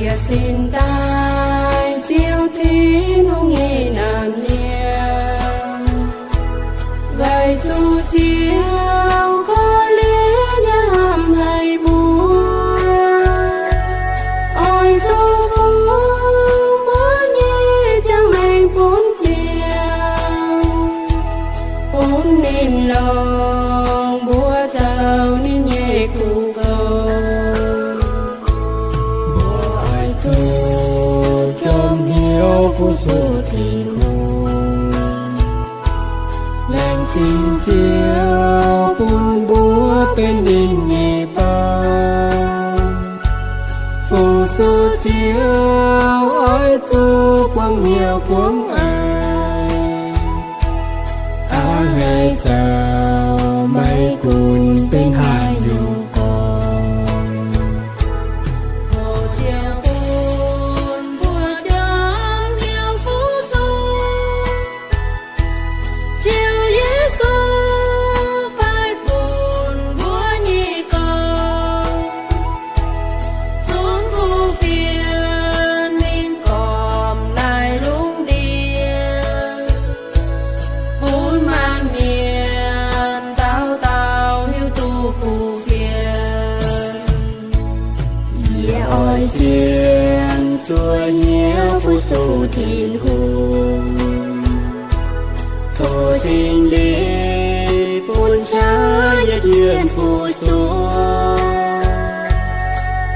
Jiez sin daaih Ziouv Tin-Hungh nyei naamh nyaanh, weic zuqc Ziouv korv-lienh yaac hnamv haic mbuo, oix zuqc fungx mbuo nyei ziangh maengc bun Ziouv, bun ninh longc mbuo zoux ninh nyei kuv nqoi. Mbuo oix zuqc jomc hnyouv fu-sux Tin-Hungh, laengz zingh Ziouv bun mbuo benx ninh nyei baan. Fu-sux Ziouv oix zuqc buangv hnyouv buangv eix, a'hneiv zoux maiv gunv benx haaix nyungc gorngv. Tov Ziouv bun mbuo jomc hnyouv fu-sux. Ziouv Yesu paaiv bun mbuo nyei gong, zunv kuv fienx mingh gormx naaiv lungh ndiev, bun maanc mienh dauh dauh hiuv duqv kuv fienx. Yie oix zien cuotv hnyouv fu-sux Tin-Hungh. Tov Singx Lingh bun qaqv yie jienv fu-sux,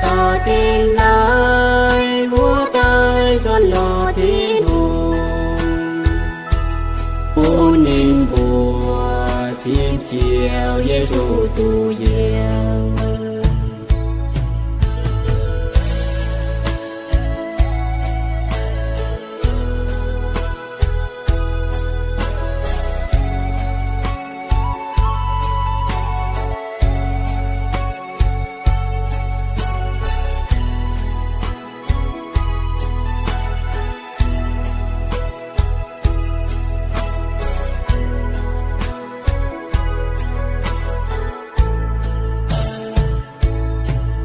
dorh dingh naaiv wuov daaih nzuonx lorz Tin-Hungh, bun ninh mbuo zipv Ziouv Yesu duqv yiem.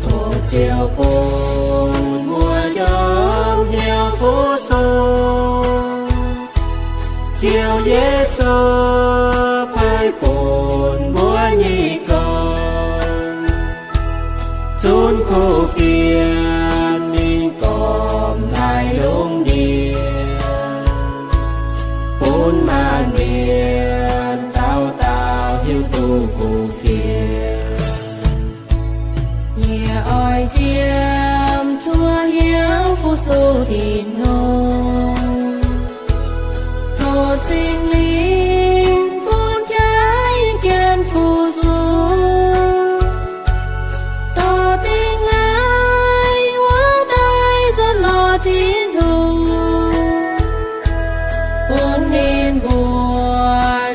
Tov Ziouv bun mbuo jomc hnyouv fu-sux. Ziouv Yesu paaiv bun mbuo nyei gong, zunv kuv fienx mingh gormx naaiv lungh ndiev, bun maanc mienh dauh dauh hiuv duqv kuv fienx. Yie oix ziemx cuotv hnyouv fu-sux Tin-Hungh. Tov Singx Lingh bun qaqv yie jienv fu-sux, dorh dingh naaiv wuov daaih nzuonx lorz Tin-Hungh, bun ninh mbuo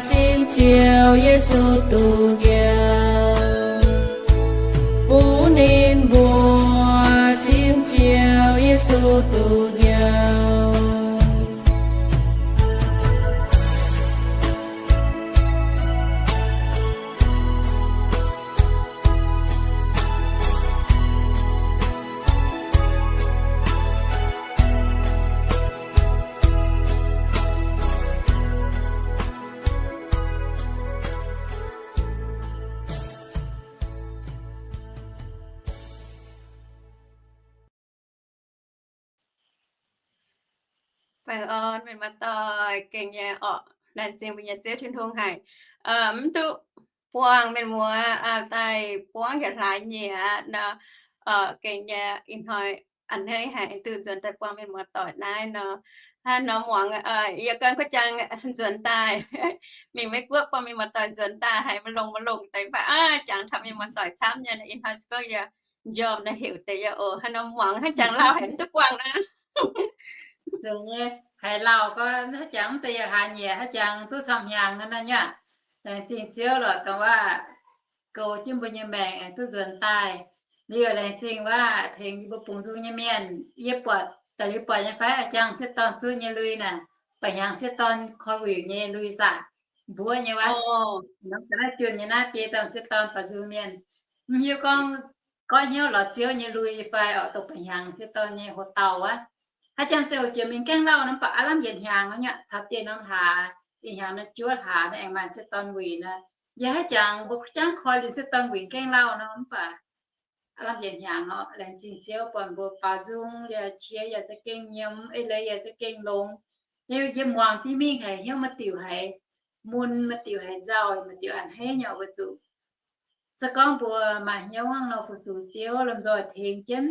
zipv Ziouv Yesu duqv yiem. Bun ninh mbuo zipv Ziouv Yesu duqv yiem. Baengh orn mienh muoz-doic, gengh nyei orqc. Laengz zingh mbuo nyei Ziouv Tin-Hungh haic. Mv duqv buangh mienh muoz daaih buangv yietc hlaax nyieqc nor, gengh nyei ih hnoi a'hneiv haic duqv nzuonx daaih buangh mienh muoz-doic naaiv nor. Hnangv nor muangx, yie ganh kuv jangx nzuonx daaih mingh Meiv Guoqv buangh mienh muoz-doic nzuonx daaih haiz maiv longx maiv longx deix mv baac jangx taux mienh muoz-doic camv nyei. Ih hnoi se gorngv yie njormh naaiv heuc deix yie oc. Hnangv nor muangx hnangv jangx lauh haic mv duqv buangh naaiv. Haiz lauh gorngv hnangv jangx mv zeiz yietc hlaax nyieqc, hnangv jangx duqv camv hnyangx naaiv nyei. Laengz zingh Ziouv lorqc, dongh waac goux jienv mbuo nyei maengc duqv nzuonx daaih. Liuz laengz zingh waac tengx yie mbuo bungx nzung nyei mienh. Yie buatc da'liuz buatc nyei fai, jangx sieqv dorn zuqv nyei lui naaic, ba'hnyangx sieqv dorn koi wuic nyei lui saah, mbuov nyei wuov. Norm ga'naaiv juonh nyei naaiv biei dorn sieqv dorn ba'nzung mienh. Mv hiuv gorngv Oix hnyouv lorz Ziouv nyei lui fai oix dongh ba'hnyangx sieqv dorn nyei hoc dauh wuov. Haaix jangx ziouc jiex mingh gaengh lauh nor, mv baac aav lamh yietc hnyangx nyei, taux dieh norm hlaax, ih hnyangx naaiv juov hlaax naaiv aengx maaih sieqv dorn wuic nor. Yie haaix jangx mbuo jangv koi liuz sieqv dorn wuic gaengh lauh nor, mv baac aav lamh yietc hnyangx orqc. Laengz zingh Ziouv buatc mbuo baaux nzung, yaac qiex yaac za'gengh nyiemz, eix leiz yaac za'gengh longx. Yie, yie muangx div mingh haiz hnyouv maaih diuc haiz mun, maaih diuc haiz nzauh, maaih diuc a'hneiv nyei weic zuqc se gorngv mbuo maaih hnyouv hnangv nor fu-sux Ziouv, lomh nzoih tengx jienv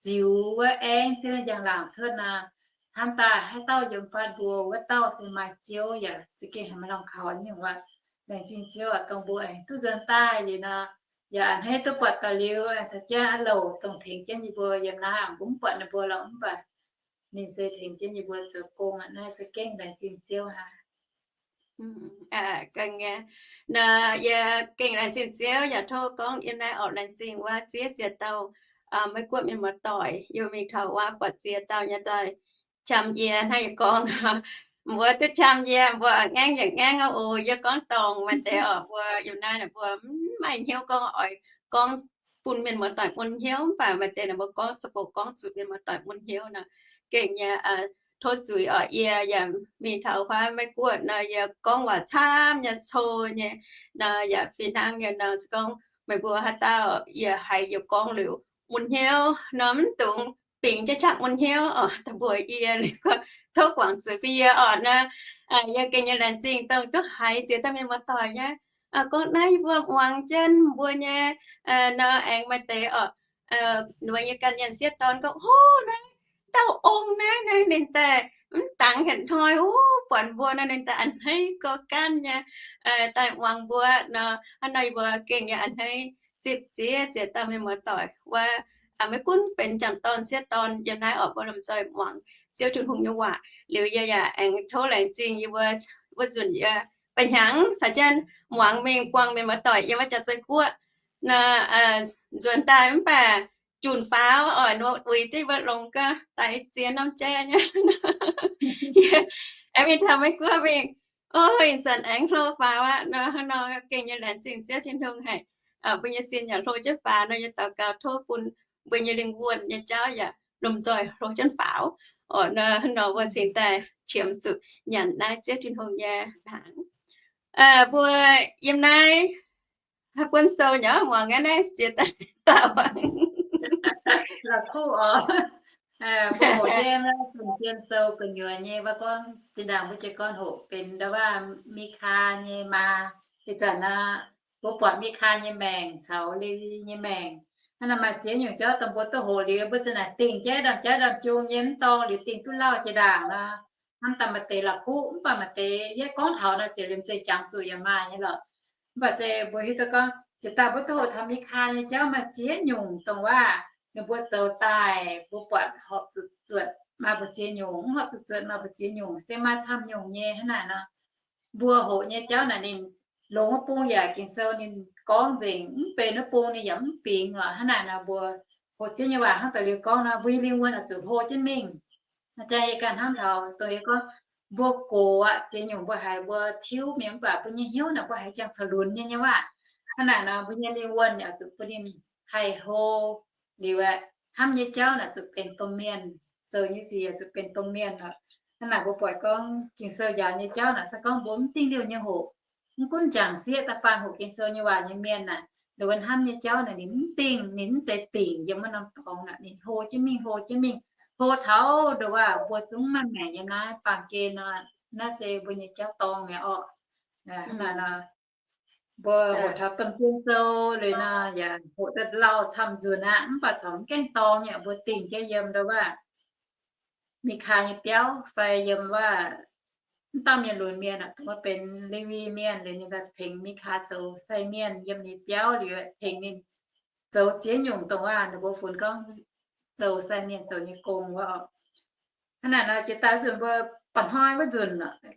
ziux wuov aengv Ziouv nyei njang-laangc cuotv nor, hnamv daaih haaix dauh yiem fatv mbuo wuov dauh se maaih Ziouv yaac za'gengh haiz maaih lamh kaux nyei wuov. Laengz zingh Ziouv aac, dongh mbuo aengx duqv nzuonx daaih liuz nor, yaac a'hneiv duqv buatc daaih liuz, caux jienv louc dongh tengx jienv yie mbuo yiem naaiv, mv baac buatc ninh mbuo lorqc, mv baac ninh se tengx jienv yie mbuo zoux gong aqv. Naaiv za'gengh laengz zingh Ziouv aqv. Nor, yie gengh laengz zingh Ziouv yaac tov gorngv yiem naaiv oc, laengz zingh wuov ziex ziex dauh Meiv Guoqv mienh muoz-doic, yie mingh taux wuov buatc ziex dauh nyei daaih qam yie hnangv yie gorngv. Mbuo duqv qam yie, mbuo ngaengv yaac ngaengv oc. Yie gorngv dorngc maaih deix oc, mbuo yiem naaiv mbuo mv maaih hnyouv gorngv oix gorngv bun mienh muoz-doic mun hnyouv, mv baac maaih deix naaic mbuo gorngv se bouc gorngv zuqc mienh muoz-doic mun hnyouv nor. Gengh nyei tov zuiz oc. Yie yaac mingh taux wuov Meiv Guoqv nor, yie gorngv waac camv nyei, cou nyei nor, yaac fih hnangv nyei nor, se gorngv meih mbuo haaix dauh yie haiz yie gorngv liuz mun hnyouv nor, mv dungx bingx jienv qaqv mun hnyouv oc, da'mbuox yie, tov guangc zuiz bun yie oc nor. Yie gengh nyei laengz zingh dongh duqv haiz ziex dauh mienh muoz-doic nyei gorngv naaiv yie mbuo muangx jienv mbuo nyei nor, aengx maaih deix oc, mbuo nyei ganh mienh sieqv dorn gorngv, Hov, naaiv dauh ong naaiv, naaiv ninh daaih mv dangx hec hnoi, hov, buatc mbuo nor ninh daaih a'hneiv gorx gaanv nyei daaih muangx mbuo nor. Hnangv nor yie mbuo gengh nyei a'hneiv zipv ziex ziex dauh mienh muoz-doic wuov, maiv gunv benx m'jangc dorn sieqv dorn yiem naaiv oc, mbuo lomh nzoih muangx Ziouv Tin-Hungh nyei waac. Liuz yie yaac aengx tov laengz zingh yie mbuo, wuov nzunc yie ba'hnyangx caux jienv muangx mingh buangh mienh muoz-doic yiem wuov Jaav-Zei Guoqv nor, nzuonx daaih mv baac junc faaux oc, nor uix diqv mbuo longx gaax daaih ziex norm jai nyei. Aengx mingh taux Meiv Guoqv mingh, o, ih zanc aengx hlo faaux aqv nor. Hnangv nor gengh nyei laengz zingh Ziouv Tin-Hungh haic. Mbuo nyei sin yaac hlo jienv faaux nor, yie daux gaux tov bun mbuo nyei lingh wuonh nyei jauv yaac lomh nzoih hlo jienv faaux oc. Nor, nor mbuo cingx daaih qiemx zuqc nyanc naaiv Ziouv Tin-Hungh nyei hnaangx. Mbuo yiem naaiv haaix buonv sou nyei muangx naaiv jiex daaih dauh. La'kuqv oc. Mbuo hoqc jienv, zunc jienv sou gu'nyuoz nyei, mbuo gorngv zinh ndaangc mbuo jiez gorn hoqc benx ndau wuov Mikaa nyei maa. Ih zanc aqv, mbuo buatc Mikaa nyei maengc caux Lewi nyei maengc. Hnangv naaic maaih ziex nyungc jauv dongh mbuo duqv hoqc liuz, mbuo za'naaic dingh jaiv ndamv jaiv ndamv jung nyei, mv dorngx liuz dingh duqv lauh jiex ndaangc nor. Hnamv daaih maaih deix la'kuqv, mv baac maaih deix yie gorngv taux nor ziouc liemh zeih jangx zuqc yaac maaih nyei lorqc. Mv baac se mbuo hiuv duqv gorngv, jiex daaih mbuo duqv hoqc taux Mikaa nyei jauv maaih ziex nyungc dongh waac ninh mbuo zoux daaih, mbuo buatc horpc zuqc zuotc maaih mbu'ziex nyungc, mv horpc zuqc zuotc maaih mbu'ziex nyungc, se maaih camv nyungc nyei. Hnangv naaic nor, mbuo hoqc nyei jauv naaic ninh longx wuov bung yaac Ging-Sou ninh gorngv nzengc, mv benx wuov bung ninh yaac mv bingx oc. Hnangv naaic nor mbuo hoqc Ziouv nyei waac hnangv deix liuz gorngv nor, mbuo nyei lingh wuonh oix zuqc hlo jienv mingh. Aa, jaa yie ganh hnamv taux dongh yie gorngv, mbuo gox aqv, ziex nyungc mbuo haiz mbuo tiuv mienh, mv baac mbuo nyei hnyouv naaic mbuo haiz jangx caux lunx nyei nyei waac. Hnangv naaic nor mbuo nyei lingh wuonh oix zuqc bun ninh haih hlo liuz aqv. Hnamv nyei jauv naaic zuqc benx domh mienh, zoux nyei sic yaac zuqc benx domh mienh oc. Hnangv naaic mbuo buatc gorngv Ging-Sou njaaux nyei jauv naaic se gorngv mbuo mv dingh liouh nyei hoqc. Mv gunv jangc sieqv da'faanh hoqc Ging-Sou nyei waac nyei mienh naaic, ninh mbuo hnamv nyei jauv naaic ninh mv dingh, ninh mv zeiz dingc yiem wuov norm dorngx naaic, ninh hlo jienv mingh, hlo jienv mingh, hlo taux ndongc waac mbuo zungv maaih maengc yiem naaiv baamh gen nor. Naaiv se mbuo nyei jauv dorngx mi'aqv oc. Hnangv naaic nor, mbuo hoqc taux domh Ging-Sou liuz nor, yaac hoqc daaih lauh camv nzunc aqv, mv baac corc mv gaengh dorngx nyei, mbuo dingh jienv yiem ndongc waac Mikaa nyei biauv fai yiem waac mv dauh mienh lunx mienh aqv, dongh wuov benx Lewi mienh liuz ninh daaih tengx Mikaa zoux sai mienh yiem ninh biauv liuz tengx ninh zoux ziex nyungc dongh waac ninh mbuo funx gorngv zoux sai mienh zoux nyei gong wuov oc. Hnangv naaic nor jiex daaih nzunc mbuo ba'hnoi wuov nzunc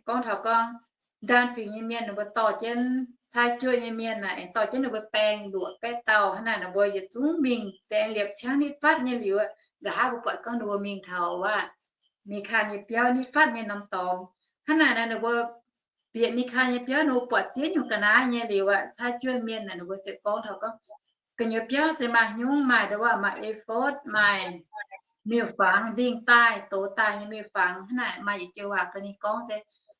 gorngv taux gorngv Ndaam Fingx nyei mienh ninh mbuo dorh jienv, cai juoqv nyei mienh naaic aengx dorh jienv ninh mbuo baeng luoqc baeqv dauh. Hnangv naaic nor mbuo yietc zungv mingh deix aengx liepc ciangv nitv fatv nyei liuz, nqa'haav mbuo buatc gorngv ninh mbuo mingh taux wuov Mikaa nyei biauv nitv fatv nyei norm dorngx. Hnangv naaic nor ninh mbuo bieqc Mikaa nyei biauv, ninh mbuo buatc ziex nyungc ga'naaiv nyei liuz aqv, cai juoqv mienh naaic ninh mbuo ziouc gorngv taux gorngv, gu'nyuoz biauv se maaih hnyungv, maaih ndongc waac maaih ephod, maaih miuc-fangx, ndingh daaih, dox daaih nyei miuc-fangx. Hnangv naaic maaih yietc joux waac ga'ninh gorngv se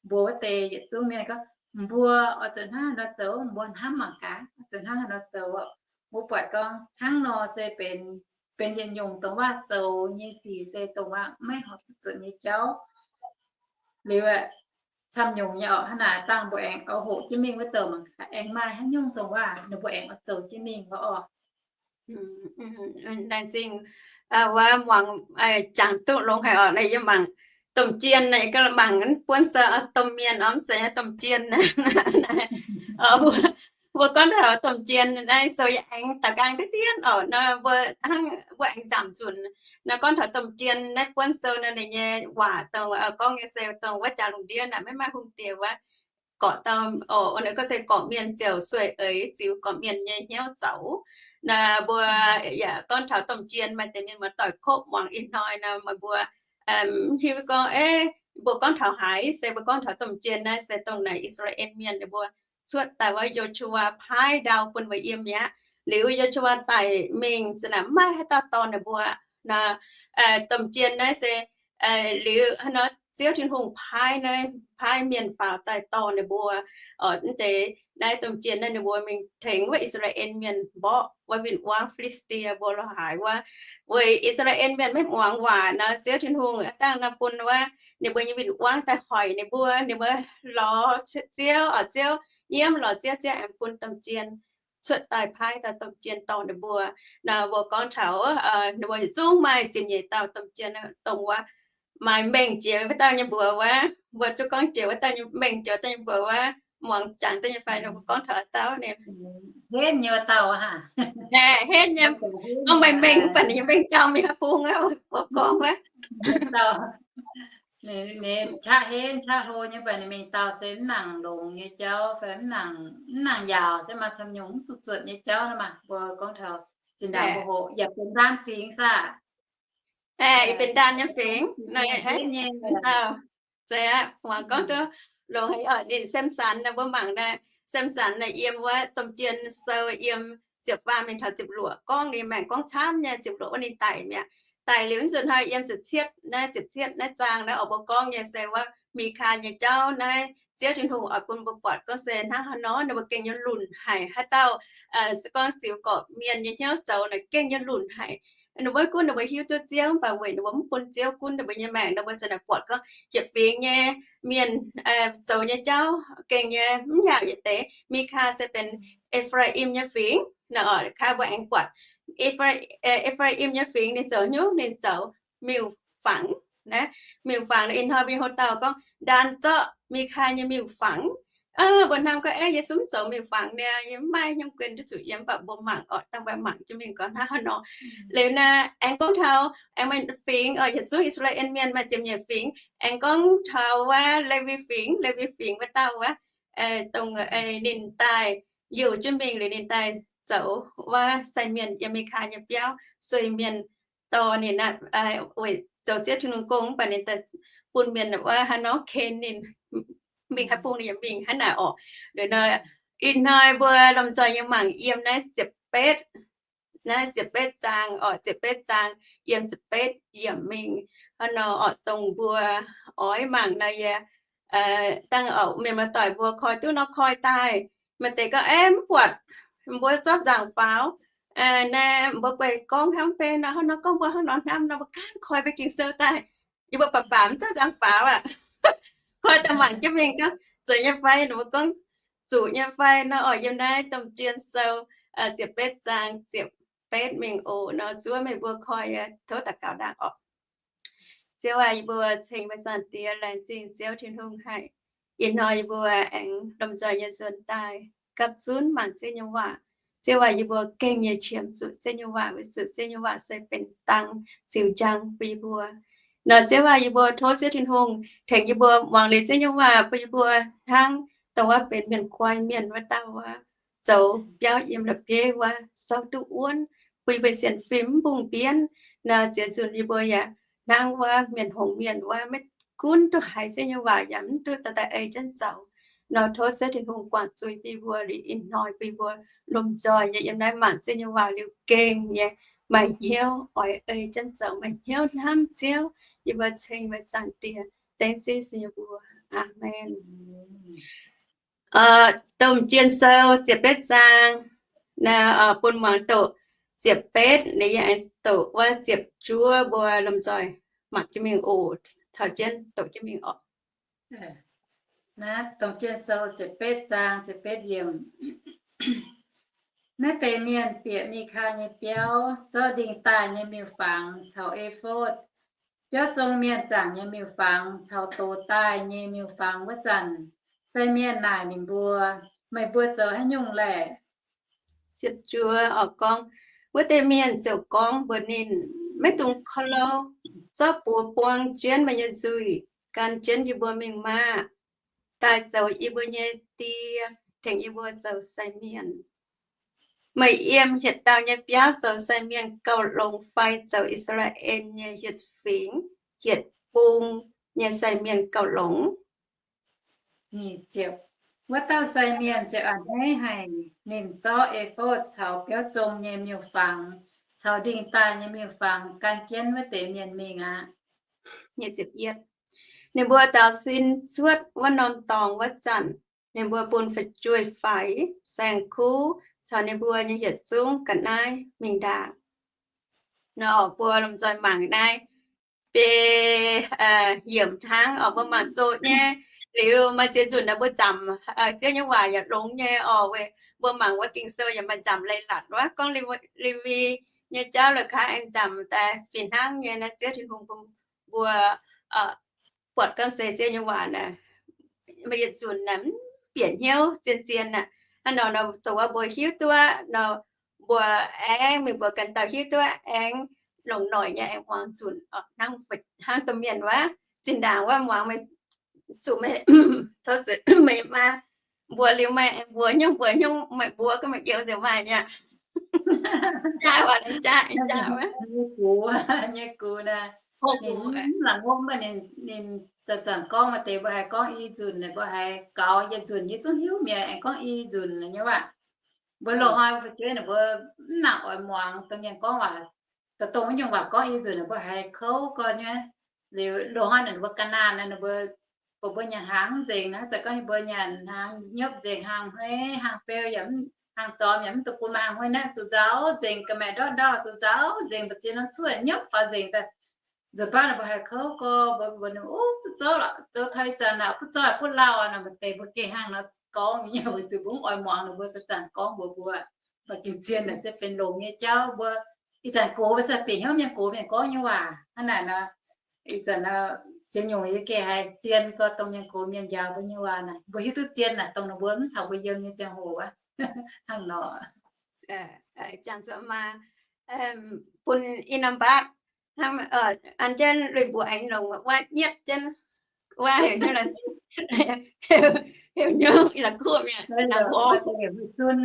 mbuox wuov deix yietc zungv mienh gorngv, mbuo oix zuqc hnangv haaix nor zoux, mbuo hnamv mangc gaax, oix zuqc hnangv haaix nor zoux. Mbuo buatc gorngv hnangv nor se benx, benx yietc nyungc dongh waac zoux nyei sic se dongh waac maiv horpc zuqc zuotc nyei jauv. Liuz camv nyungc nyei orqc, hnangv naaic dangh mbuo aengx oix hoqc jienv mingh wuov douc mangc gaax aengx maaih haaix nyungc dongh waac ninh mbuo aengx oix zoux jienv mingh orqc. Laengz zingh wuov muangx, jangx duqv longx haic orqc. Naaiv yie mangc domh jien naaiv, yie ganh mangc buonv sou domh mienh orqc, mv zeiz domh jien. Mbuo gorngv taux domh jien naaiv sou yie aengx daaux nqaang diqv dien orqc nor, mbuo hnangv mbuo aengx nzamc nzunc. Naaiv gorngv taux domh jien naaiv buonv sou naaiv ninh nyei waac dongh gorngv nyei se dongh wuov jaax lungh ndiev naaic maiv maaih hungh diex wuov, gorqv dauh, orqc, ninh gorngv se gorqv-mienh ziouc sueih eix ziux gorqv-mienh nyei hnyouv zoux. Naaiv mbuo yaac gorngv taux domh jien, maaih deix mienh muoz-doic kov muangx ih hnoi nor, meih mbuo mv hiuv gorngv, e, mbuo gorngv taux haaix, se mbuo gorngv taux domh jien naaiv se dongh naaic I^saa^laa^en Mienh ninh mbuo cuotv daaih wuov, Yo^su^waa paaiv ndau bun mbuo yiem mi'aqv. Liuz Yo^su^waa daic mingh, za'naaic maiv maaih haaix dauh dorh ninh mbuo. Naaiv domh jien naaiv se liuz hnangv nor Ziouv Tin-Hungh paaiv naaiv, paaiv mienh faaux daaih dorh ninh mbuo. Orqc, mv deix naaiv domh jien naaiv ninh mbuo mingh tengx wuov I^saa^laa^en Mienh mborqv wuov win-wangv Fi^li^saa^die mbuo lorz haaix wuov. Weic I^saa^laa^en Mienh maiv muangx waac nor, Ziouv Tin-Hungh dangh nor bun wuov ninh mbuo nyei win-wangv daaih hoic ninh mbuo, ninh mbuo lorz Ziouv, orqc, Ziouv nyiemv lorz Ziouv, Ziouv aengx bun domh jien cuotv daaih paaiv dauh domh jien dorh ninh mbuo. Naaiv mbuo gorngv taux ninh mbuo yietc zungv maaih ziepc nyeic dauh domh jien dongh wuov maaih mengh jiex wuov dauh nyei mbuox wuov, mbuo duqv gorngv jiex wuov dauh nyei mengh jiex wuov dauh nyei mbuox wuov, muangx jangx duqv nyei fai nor, mbuo gorngv taux dauh ninh henv nyei wuov dauh aqv. Henv nyei, gorngv maaih mengh mv baac ninh nyei mengh jauv mingh haaix bung aqv, mbuo gorngv wuov. Ninh qaqv henv qaqv hlo nyei, mv baac ninh mengh dauh se mv nangc longx nyei jauv fai mv nangc, mv nangc yaauc se maaih camv nyungc mv zuqc zuotc nyei jauv nor maah. Mbuo gorngv taux zinh ndaangc mbuo hoqc yaac benx ndaanv fingx saah? Yie benx ndaanv nyei fingx. Muangx gorngv duqv longx haic orqc. Ninh Samson naaiv, mbuo mangc naaiv, Samson naaiv yiem wuov domh jien sou yiem ziepc faam mingh taux ziepc luoqc gorngv ninh maengc gorngv camv nyei. Ziepc luoqc wuov ninh daic mi'aqv. Daic liuz nzunc hnoi yiem ziepc cietv naaiv, ziepc cietv naaiv zaang naaiv orqc, mbuo gorngv nyei se wuov Mikaa nyei jauv naaiv, Ziouv Tin-Hungh oix bun mbuo buatc gorngv se hnangv haaix nor ninh mbuo gengh nyei lunc haic. Haaix dauh se gorngv ziux gorqv-mienh nyei hnyouv zoux naaic gengh nyei lunc haic. Ninh mbuo maiv gunv ninh mbuo hiuv duqv Ziouv, mv baac weic ninh mbuo mv bun Ziouv gunv ninh mbuo nyei maengc, ninh mbuo se naaic buatc gorngv hietc fingx nyei mienh zoux nyei jauv gengh nyei mv nyaangc yietc deix. Mikaa se benx E^faa^im nyei fingx. Naaiv orqc, kaav mbuo aengx buatc E^faa^im nyei fingx ninh zoux hnyouv, ninh zoux miuc-fangx. Naaiv miuc-fangx naaiv ih hnoi mbuo nyei hlo dauh gorngv, Ndaan zorqv Mikaa nyei miuc-fangx. Mbuo hnamv gorngv, aeqv, Yesu mv zoux miuc-fangx niaa, yie mv maaih hnyouv guen duqv zuqc yiem, mv baac mbuo mangc orqc, dangh mbuo mangc jienv mingh gorngv hnangv haaix nor. Liuz naaiv aengx gorngv taux, aengx maaih fingx orqc, yietc zungv I^saa^laa^en Mienh maaih ziepc nyeic fingx, aengx gorngv taux wuov Lewi fingx, Lewi fingx wuov dauh wuov, dongh ninh daaih youh jienv mingh liuz ninh daaih zoux wuov sai mienh yiem Mikaa nyei biauv, sueih mienh dorh ninh aqv, weic zoux Ziouv Tin-Hungh gong, mv baac ninh daaih bun mienh wuov haaix nor ken ninh, mingh haaix bung ninh yaac mingh hnangv naaic orqc. Liuz nor, ih hnoi mbuo lomh nzoih nyei mangc yiem naaiv ziepc betv, naaiv ziepc betv zaang orqc, ziepc betv zaang yiem ziepc betv yiemc mingh. Hnangv nor orqc, dongh mbuo oix mangc nor yie dangh orqc, mienh muoz-doic mbuo koi duqv nor koi daaih. Maaih deix gorngv, aeqv, mv buatc mbuo zorqv nzaangc faaux. Naaiv mbuo guei gorngv hnangv mv bei nor, hnangv nor gorngv mbuo hnangv nor hnamv nor, mbuo gaanv koi mbuo Ging-Sou daaih. Yie mbuo baac baac mv zorqv nzaangc faaux aqv. Koi daaih mangc jienv mingh gorngv zoux nyei fai, ninh mbuo gorngv zuqc nyei fai nor orqc. Yiem naaiv Domh Jien Sou ziepc betv zaang ziepc betv mingh oc. Nor zuov meih mbuo koi, tov daux gaux ndaangc orqc. Ziouv aac, yie mbuo ceng mbuo Zaangc Diex, laengz zingh Ziouv Tin-Hungh haic. Ih hnoi yie mbuo aengx lomh nzoih nyei nzuonx daaih gapv zunv mangc Ziouv nyei waac. Ziouv aac, yie mbuo gengh nyei qiemx zuqc Ziouv nyei waac, weic zuqc Ziouv nyei waac se benx dang ziux njang bun yie mbuo. Nor Ziouv aac, yie mbuo tov Ziouv Tin-Hungh tengx yie mbuo muangx liuz Ziouv nyei waac bun yie mbuo hnangv dongh wuov benx mienh guai mienh wuov dauh wuov, zoux biauv yiem la'bieiv wuov, souv duqv wuonv, bun yie mbuo sienx fim mv mbungh mbienv. Nor ziex nzunc yie mbuo yaac hnangv wuov mienh hngongx mienh wuov, maiv gunv duqv haiz Ziouv nyei waac yaac mv duqv daaih daaih ei jienv zoux. Nor tov Ziouv Tin-Hungh guangc zuiz bun mbuo liuz ih hnoi bun mbuo lomh nzoih nyei yiem naaiv mangc Ziouv nyei waac liuz gengh nyei maaih hnyouv oix ei jienv zoux, maaih hnyouv hnamv Ziouv, yie mbuo ceng meih Zaangc Diex, dengv Ziouv Yesu nyei mbuox. Aamen. Domh Jien Sou ziepc betv zaang, naaiv bun muangx doqc ziepc betv, ninh yaac doqc wuov ziepc juov, mbuo lomh nzoih mangc jienv mingh oc, taux jienv doqc jienv mingh oc. Naaiv Domh Jien Sou ziepc betv zaang ziepc betv yiemc. Naaiv deix mienh bieqc Mikaa nyei biauv, zorqv ndingh daaih nyei miuc-fangx caux e^fotv, biauv zong mienh zaangc nyei miuc-fangx caux dox daaih nyei miuc-fangx wuov zanc, sai mienh naaic ninh mbuo, Meih mbuo zoux haaix nyungc laeh? Ziepc juov oix gorngv, wuov deix mienh ziouc gorngv mbuox ninh, Maiv dungx korv-louh. Zorqv buoz buang jienv meih nyei nzuih, gan jienv yie mbuo mingh maah! Daaih zoux yie mbuo nyei die, tengx yie mbuo zoux sai mienh. Meih yiem hietc dauh nyei biauv zoux sai mienh gauh longx fai zoux I^saa^laa^en nyei hietc fingx hietc bung nyei sai mienh gauh longx? Wuov dauh sai mienh ziouc a'hneiv haic. Ninh zorqv e^fotv caux biauv zong nyei miuc-fangx caux ndingh daaih nyei miuc-fangx gan jienv wuov deix mienh mingh aqv. Ninh mbuo daaux sin cuotv wuov norm dorngx wuov zanc, ninh mbuo bun fu'jueiv-faix, saeng-kuv caux ninh mbuo nyei yietc zungv ga'naaiv mingh ndaangc. Nor mbuo lomh nzoih mangc naaiv biei yiemc hnangv oc. Mbuo mangc zoqc nyei. Liuz maaih ziex nzunc naaic mbuo nzamc Ziouv nyei waac yaac longx nyei oc. Weic mbuo mangc wuov Ging-Sou yaac maaih nzamc leiz-latc wuov. Gorngv Lewi nyei jauv la'kaaix aengx nzamc daaih fih hnangv nyei naaiv. Ziouv Tin-Hungh bun mbuo buatc gorngv se Ziouv nyei waac naaic, maaih yietc nzunc naaic mv bieqc hnyouv zien-zien aqv. Hnangv nor nor dongh wuov mbuo hiuv duqv nor, mbuo aengx mingh mbuo ganh dauh hiuv duqv aengx longc noic nyei aengx muangx nzunc hnangv, hnangv domh mienh wuov. Zinh ndaangc wuov muangx meih zuqc meih, tov zuqc meih maa mbuox liuz meih aengx mbuox hnyouv mbuox hnyouv, meih mbuox ga'maeqc youz nzengc maaih nyei. Jaaix waac jaaix jaaix wuov. Nyei gux, nyei gux naaic, ninh mv laangz ngomv, ninh zanc-zanc gorngv maaih deix mbuo haiz gorngv i nzunc, mbuo haiz gaux yietc nzunc yie zungv hiuv mi'aqv, aengx gorngv i nzunc nyei waac. Mbuo loz-hnoi fu'jueiv naaic mbuo mv nangc oix muangx domh mienh gorngv waac. Dongh wuov nyungc waac gorngv i nzunc naaic mbuo haiz kouv gorn nyei. Liuz loz-hnoi naaic mbuo ga'naanh naaic mbuo, mbuo nyanc hnaangx mv nzengc naaic, haaix zanc gorngv mbuo nyanc hnaangx nyopv nzengc, hnaangx hueiv, hnaangx beu yaac, hnaangx zormx yaac mv duqv bun, hnaangx hueiv naaiv zuqc nzaaux nzengc, ga'maeqc ndortv ndau zuqc nzaaux nzengc, mbu'ziex norm cuotv nyopv faaux nzengc daaih. Nzunc baav naaic mbuo haiz kouv gorn mbuo, mbuo ninh, Ov, zuqc zoux lorqc, zoux taux ih zanc naaic butv zoih butv lauh nor, maaih deix mbuo gengh hnangv nor gorngv nyei, weic zuqc mbuo mv oix muangx ninh mbuo zanc-zanc gorngv mbuox mbuo. Mv baac gengh zien naaic se benx longx nyei jauv. Mbuo ih zanc gox mbuo se bieqc hnyouv mienh gox mienh gorngv nyei waac hnangv naaic nor. Ih zanc ziex nyungc yie gengh haiz zien gorx dongh mienh gox mienh njaaux mbuo nyei waac naaic, mbuo hiuv duqv zien naaic dongh ninh mbuo mv caux mbuo yiem nyei ziangh hoc wuov. Hnangv nor. Jangx zuqc maa bun i norm mbatv hnangv, an jienv lui mbuo aengx longc wuov nyietv jienv wuov, heuc nyungc i la'kuqv mi'aqv, zunv,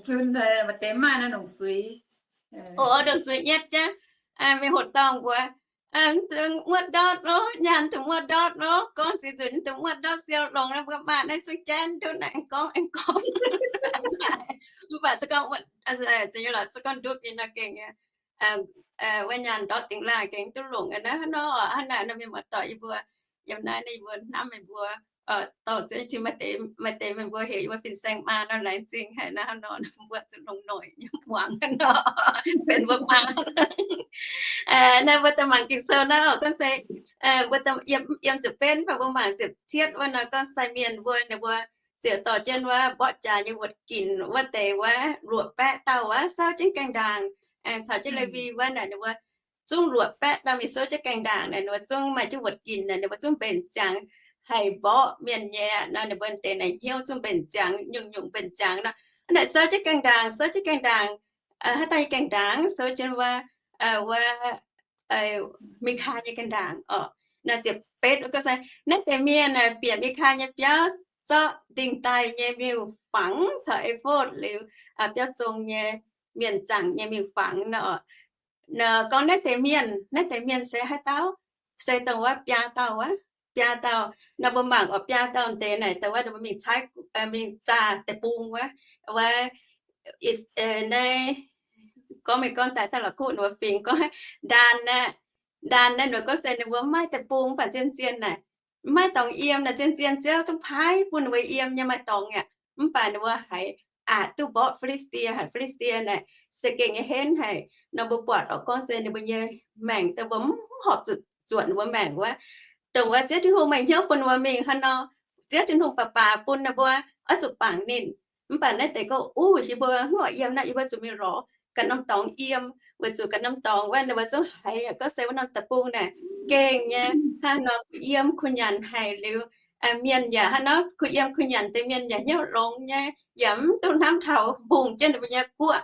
zunv maaih deix maaih naaiv longc suix, longc suix nyietv jienv. Mingh hoqc dorngh mbuox, Mv dungx muotv ndortv nor, nyaanh dungx muotv ndortv nor. Gorngv ziex nzunc dungx muotv ndortv, siou longx nor, mbuo maaih naaiv sung jaiv ndutv naaic, aengx gorngv, aengx gorngv. Mv baac se gorngv, se gorngv ndutv mingh nor gengh, wuov nyaanh ndortv dingx laangh gengh duqv longc naaiv nor. Hnangv naaic nor mienh muoz-doic yie mbuo yiem naaiv, yie mbuo hnamv meih mbuo, dorh Ziouv Tin, maaih deix meih mbuo heuc yie mbuo fin-saeng maa nor, laengz zingh haic naaiv nor, mbuo zuqc longc noic nyei muangx nor, benx mbuo maa. Naaiv mbuo daaih mangc Ging-Sou naaiv oc, gorngv se mbuo yiem ziepc betv, mv baac mbuo mangc ziepc cietv wuov nor, gorngv sai mienh mbuo, ninh mbuo ziouc dorh jienv wuov mborqv jaax nyei wuotc ginc wuov deix wuov luoqc baeqv dauh wuov, souv jienv gaengh ndaangc, aengx caux jienv Lewi wuov naaic, ninh mbuo zungv luoqc baeqv dauh mingh souv jienv gaengh ndaangc naaic, ninh mbuo zungv maaih jienv wuotc ginc naaic, ninh mbuo zungv mbenc ziangx haih mborqv mienh nyei nor, ninh mbuo deix naaic hnyouv zungv mbenc ziangx, nyungc-nyungc mbenc ziangx nor. Naaic souv jienv gaengh ndaangc, souv jienv gaengh ndaangc, haaix dauh nyei gaengh ndaangc? Souv jienv wuov, wuov Mikaa nyei gaengh ndaangc oc. Naaiv ziepc betv gorngv se, naaiv deix mienh bieqc Mikaa nyei biauv, zorqv ndingh daaih nyei miuc-fangx caux e^fotv liuz, biauv zong nyei mienh zaangc nyei miuc-fangx nor. Gorngv naaiv deix mienh, naaiv deix mienh se haaix dauh? Se dongh wuov biaa dauh wuov. biaa dauh, nor mbuo mangc oix biaa dauh deix naaic, dongh wuov ninh mbuo mingh caaiv, mingh zaah deic-bung wuov, wuov, naaiv, gorngv mingh gorngv daaih daaih la'kuqv ninh mbuo fingx gorngv, Ndaan naaiv, Ndaan naaiv ninh mbuo gorngv se ninh mbuo mv maaih deic-bung, mv baac zien-zien naaic, mv maaih dorngx yiem naaic, zien-zien Ziouv zungv paaiv bun ninh mbuo yiem nyei maaih dorngx aqv. Mv baac ninh mbuo haiz aqc duqv mborqv Fi^li^saa^die, haiz Fi^li^saa^die naaic se gengh nyei henv haic. Nor mbuo buatc oix gorngv se ninh mbuo nyei maengc dongh mbuo mv horpc zuqc zuotc ninh mbuo maengc wuov, dongh wuov Ziouv Tin-Hungh maaih hnyouv bun ninh mbuo mingh hnangv nor, Ziouv Tin-Hungh baac baac bun ninh mbuo oix zuqc bangc ninh. Mv baac naaiv deix gorngv, Uv, yie mbuo mv oix yiem naaiv, yie mbuo zuqc mingh lorz ganh norm dorngx yiem, weic zuqc ganh norm dorngx wuov ninh mbuo zungv haiz gorngv se wuov norm deic-bung naaic gengh nyei, hnangv nor kuh yiem kuh nyanc haic liuz, mienh yaac hnangv nor kuh yiem kuh nyanc deix mienh yaac hnyouv longx nyei, yaac mv duqv hnamv taux mbungh jienv ninh mbuo nyei guoqv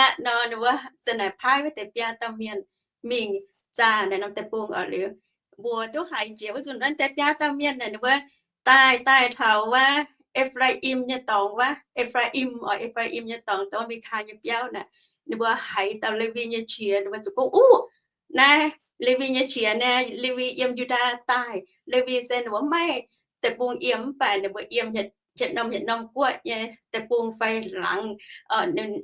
aqv. Nor ninh mbuo za'naaic paaiv wuov deix biaa dauh mienh mingh zaah naaic norm deic-bung oc. Liuz mbuo duqv haiz jiex wuov nzunc naaiv deix biaa dauh mienh naaic ninh mbuo daaih, daaih taux wuov E^faa^im nyei dorngx wuov, E^faa^im oc, E^faa^im nyei dorngx, dongh Mikaa nyei biauv naaic, ninh mbuo haiz dauh Lewi nyei qiex, ninh mbuo zuqc gorngv, Uv, naaiv Lewi nyei qiex naaiv, Lewi yiem Yu^ndaa daaih. Lewi se ninh mbuo mv maaih deic-bung yiem, mv baac ninh mbuo yiem hietc norm hietc norm guoqv nyei deic-bung fai laangz.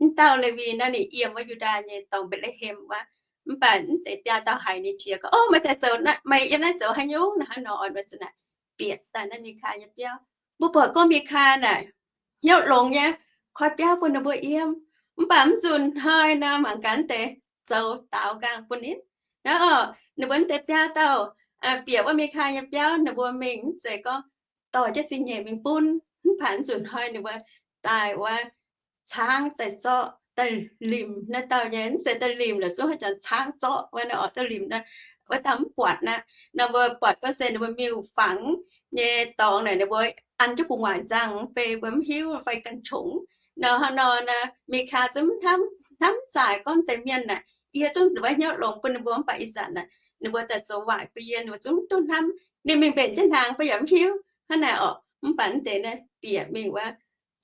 Mv dauh Lewi naaiv ninh yiem wuov Yu^ndaa nyei dorngx Mbetc^le^hem wuov. Mv baac mv deix biaa dauh haiz ninh qiex gorngv, O, meih daaih zoux, meih yiem naaiv zoux haaix nyungc? Hnangv nor oix nor za'naaic bieqc daaih naaiv Mikaa nyei biauv. Mbuo buatc gorngv Mikaa naaic hnyouv longx nyei, koi biauv bun ninh mbuo yiem. Mv baac mv nzunc hnoi nor mangc gaax deix zoux daaux nqaang bun ninh. Naaiv oc, ninh mbuo mv deix biaa dauh bieqc wuov Mikaa nyei biauv, ninh mbuo mingh mv zeiz gorngv dorh jienv zingh nyeic mingh bun. Mv baac mv nzunc hnoi ninh mbuo daaih wuov caangv daaih zorqv daaih limc naaiv dauh nyei, mv zeiz daaih limc la'zungv haaix jangx caangv zorqv wuov naaiv oc, daaih limc naaiv, wuov dauh mv buatc naaiv. Nor mbuo buatc gorngv se ninh mbuo miuc-fangx nyei dorngx naaic ninh mbuo an jienv gu'nguaaic nzangc, beiv mbuo mv hiuv fai ganh qongx. Nor hnangv nor naaic Mikaa zungv hnamv, hnamv zaaic gorngv deix mienh naaic, yie zungv nduqc hnyouv longx bun ninh mbuo, mv baac ih zanc naaic ninh mbuo daaih zoux waaic bun yie, ninh mbuo zungv duqv hnamv. Ninh mingh mbenc jienv hnaangx mbuo yaac mv hiuv. Hnangv naaic oc, mv baac mv deix naaiv bieqc mingh wuov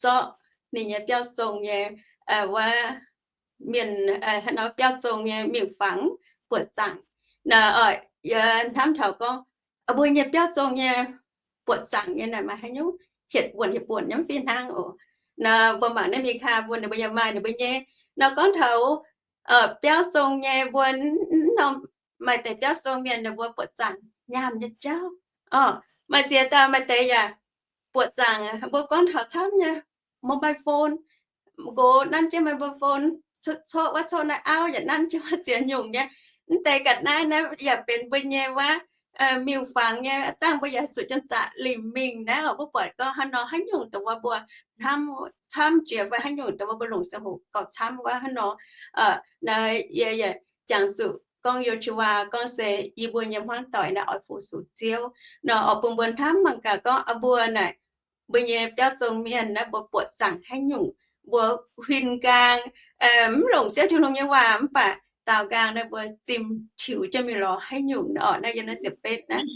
zorqv ninh nyei biauv zong nyei, wuov mienh, hnangv nor biauv zong nyei miuc-fangx buoqc zaangc. Naaiv oc, yie hnamv taux gorngv mbuo nyei biauv zong nyei buoqc zaangc nyei naaic maaih haaix nyungc hietc buonc hietc buonc nyei mv fih hnangv oc. Naaiv mbuo mangc naaiv Mikaa mbuo, ninh mbuo yaac maaih ninh mbuo nyei, nor gorngv taux biauv zong nyei mbuo, norm maaih deix biauv zong mienh ninh mbuo buoqc zaangc nyaanh nyei jauv. Oc, maaih ziex dauh maaih deix yaac buoqc zaangc, mbuo gorngv taux camv nyei mobile phone, nqox nanv jienv mobile phone, coqv wuov coqv naaiv auv yaac nanv jienv wuov ziex nyungc nyei. Mv deix ga'naaiv naaiv yaac benx mbuo nyei wuov miuc-fangx nyei, dangh mbuo yaac zuqc janx-zaqc limc mingh naaiv oc. Mbuo buatc gorngv hnangv nor haaix nyungc dongh wuov mbuo hnamv camv jiex fai haaix nyungc dongh wuov mbuo longc ziangh hoc gauh camv wuov hnangv nor. Naaiv yie yaac jangx zuqc gorngv Yo^su^waa gorngv se yie mbuo nyei hmuangv doic naaiv oix fu-sux Ziouv nor, oix bun mbuo hnamv mangc gaax gorngv mbuo naaic, mbuo nyei biauv zong mienh naaiv mbuo buoqc zaangc haaix nyungc, mbuo huin nqaang, mv longc Ziouv Tin-Hungh nyei waac mv baac daaux nqaang naaiv mbuo zimh tiux jienv mingh lorz haaix nyungc nor. Naaiv yiem naaiv ziepc betv naaiv,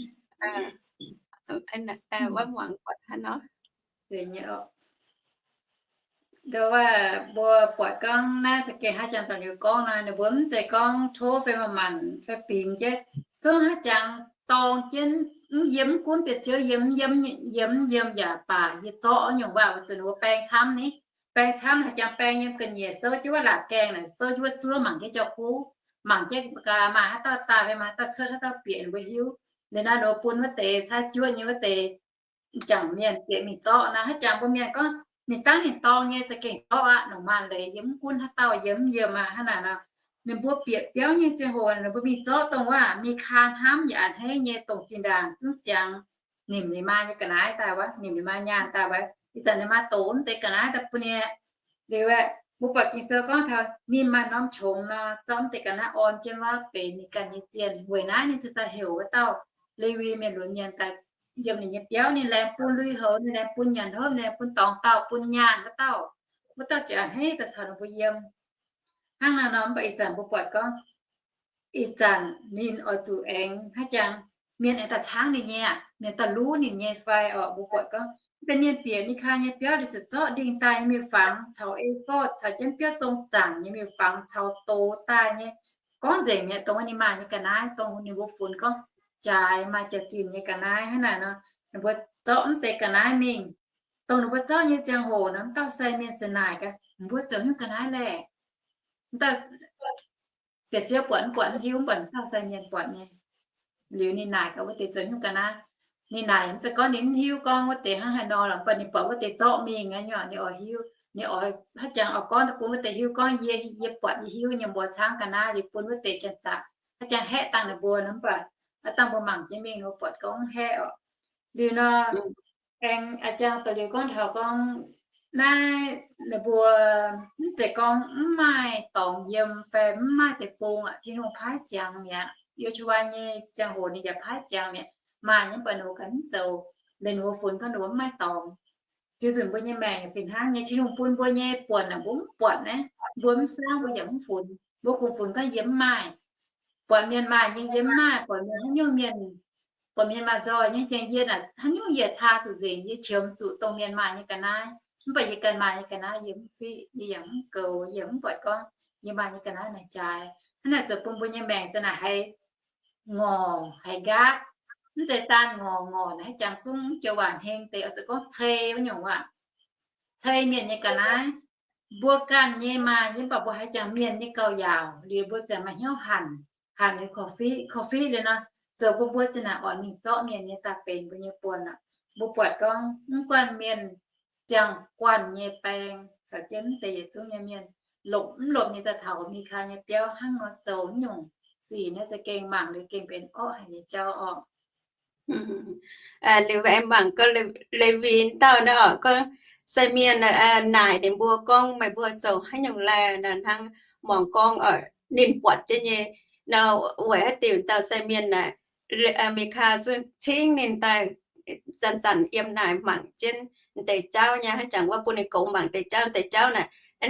wuov muangx buatc hnangv nor. Mbuo buatc gorngv naaiv za'gengh haaix jangx dongh liuz gorngv nor, ninh mbuo mv zeiz gorngv tov fai maanc maanc fai bingx jienv, zungv haaix jangx dorng jienv, mv yiem mv gunv bieqc Ziouv yiem, yiem, yiem, yiem yaac baac yie zorqv nyungc waac weic zuqc ninh mbuo baeng camv ni. Baeng camv haaix jangx baeng yiem ga'nyiec souv jienv wuov laatc gaengh naaic, souv jienv wuov zuov mangc jienv jauv-kuv, mangc jienv gaax maaih haaix dauh daaih fai maaih haaix dauh cuotv, haaix dauh bieqc ninh mbuo hiuv. Liuz naaiv ninh mbuo bun wuov deix caaiv juov nyei wuov deix jangc mienh bieqc mingh zorqv naaiv. Haaix jangx mbuo mienh gorngv ninh dangv ninh dorng nyei za'gengh zorqv aqv, nor maanc leiz yiem mv gunv haaix dauh yiem mv yiem aqv. Hnangv naaic nor, ninh mbuo bieqc biauv nyei ziangh hoc ninh mbuo mingh zorqv dongh wuov Mikaa hnamv yaac a'hneiv nyei dongh zinh ndaangc zungv siangx nimc ninh maa nyei ga'naaiv daaih wuov, nimc ninh maa nyaanh daaih wuov. Ih zanc ninh maa dox mv deix ga'naaiv daaih bun ninh. Liuz aeqv, mbuo buatc Ging-Sou gorngv taux ninh maaih norm qongx nor, zorqv mv deix ga'naaiv orn jienv wuov benx ninh ganh nyei zienh. Weic naaiv ninh ziouc daaih heuc wuov dauh Lewi mienh lunx mienh daaih yiem ninh nyei biauv. Ninh laengz bun lui-houx, ninh laengz bun nyanc hopv, ninh laengz bun dorngx dauh, bun nyaanh wuov dauh. Wuov dauh ziouc a'hneiv daaih caux ninh mbuo yiem. Hnangv naaiv nor, mv baac ih zanc mbuo buatc gorngv ih zanc ninh oix zuqc aengx haaix jangx, mienh aengx daaih caangv ninh nyei aqv, mienh daaih luv ninh nyei fai orqc? Mbuo buatc gorngv mv deix mienh bieqc Mikaa nyei biauv, ninh ziouc zorqv ndingh daaih nyei miuc-fangx caux e^fotv caux jienv biauv zong zaangc nyei miuc-fangx caux dox daaih nyei gorngv nzengc mi'aqv, dongh wuov ninh maaih nyei ga'naaiv, dongh ninh mbuo funx gorngv jaaix maaih jaax-zinh nyei ga'naaiv hnangv naaic nor, ninh mbuo zorqv mv deix ga'naaiv mingh. Dongh ninh mbuo zorqv nyei ziangh hoc nor, mv dauh sai mienh ziouc naaic gaax, mbuo zoux nyungc ga'naaiv laeh? Mv dauh bieqc ziouv buatc mv buatc mv hiuv, mv baac mv dauh sai mienh buatc nyei. Liuz ninh naaic gaax wuov deix zoux nyungc ga'naaiv. Ninh naaic mv zeiz gorngv ninh mv hiuv gorngv wuov deix hnangv haaix nor lorqc, mv baac ninh buatc wuov deix zorqv mingh aqv nyei, ninh oix hiuv, ninh oix haaix jangx oix gorngv daaih bun wuov deix hiuv gorngv yie, yie buatc yie hiuv nyei mbuox camv ga'naaiv liuz bun wuov deix janx-zaqc haaix jangx haeqv dangh ninh mbuo nor, mv baac aav dangh mbuo mangc jienv mingh nor buatc gorngv haeqv oc. Liuz nor, aengx a'jang da'liuz gorngv taux gorngv naaiv ninh mbuo mv zeiz gorngv mv maaih dorngx yiem fai mv maaih deic-bung aqv, Tin-Hungh paaiv ziangx mi'aqv. Yo^su^waa nyei ziangh hoc ninh yaac paaiv ziangx mi'aqv. Maaih nyei, mv baac ninh mbuo ganh mv zoux, liuz ninh mbuo funx gorngv ninh mbuo mv maaih dorngx. Ziux nzunc mbuo nyei maengc fih hnangv nyei, Tin-Hungh bun mbuo nyei buonc naaic mbuo mv buatc naaiv, mbuo mv saauv, mbuo yaac mv funx. Mbuo kungx funx gorngv yie mv maaih. Buatc mienh maaih nyei yie mv maaih, buatc mienh haaix nyungc mienh, buatc mienh maaih nzoih nyei, jangx yie naaic haaix nyungc yie caa zuqc nzengc, yie qiemx zuqc dongh mienh maaih nyei ga'naaiv. Mv baac yie ganh maaih nyei ga'naaiv yie mv fiqv, yie yaac mv goux, yie mv buatc gorngv yie maaih nyei ga'naaiv naaic jaaix. Hnangv naaic zoux bun mbuo nyei maengc za'naaic haiz ngorc haiz nqaatv. Mv zeiz daan ngorc, ngorc naaic haaix jangx zungv joux waac heng deix, oix zuqc gorngv cei wuov nyungc waac. Cei mienh nyei ga'naaiv. Mbuo ganh nyei maaih nyei, mv baac mbuo haiz jangx mienh nyei gauh yaauc, liuz mbuo ziouc maaih hnyouv hanc, hanc liuz korv-fiqv, korv-fiqv liuz nor, zoux bun mbuo za'naaic oix mingh zorqv mienh nyei daaih benx mbuo nyei buonc aqv. Mbuo buatc gorngv mv guanh mienh ziangh guanh nyei baeng caux jienv mv deix yietc zungv nyei mienh longc mv lomh nyei daaih taux Mikaa nyei biauv hnangv nor zoux nyungc sic naaiv za'gengh mangc liuz gengh benx orqv haic nyei jauv orqc. Liuz aengx mangc gorngv Lewi dauh naaiv oc, gorngv sai mienh naaic ninh mbuo gorngv, meih mbuo zoux haaix nyungc laeh nor, hnangv muangx gorngv ninh buatc jienv nyei nor, weic haaix diuc dauh sai mienh naaic, Mikaa zungv cingv ninh daaih zanc-zanc yiem naaic mangc jienv deix jauv nyei, haaix jangx wuov bun ninh goux mangc deix jauv, deix jauv naaic,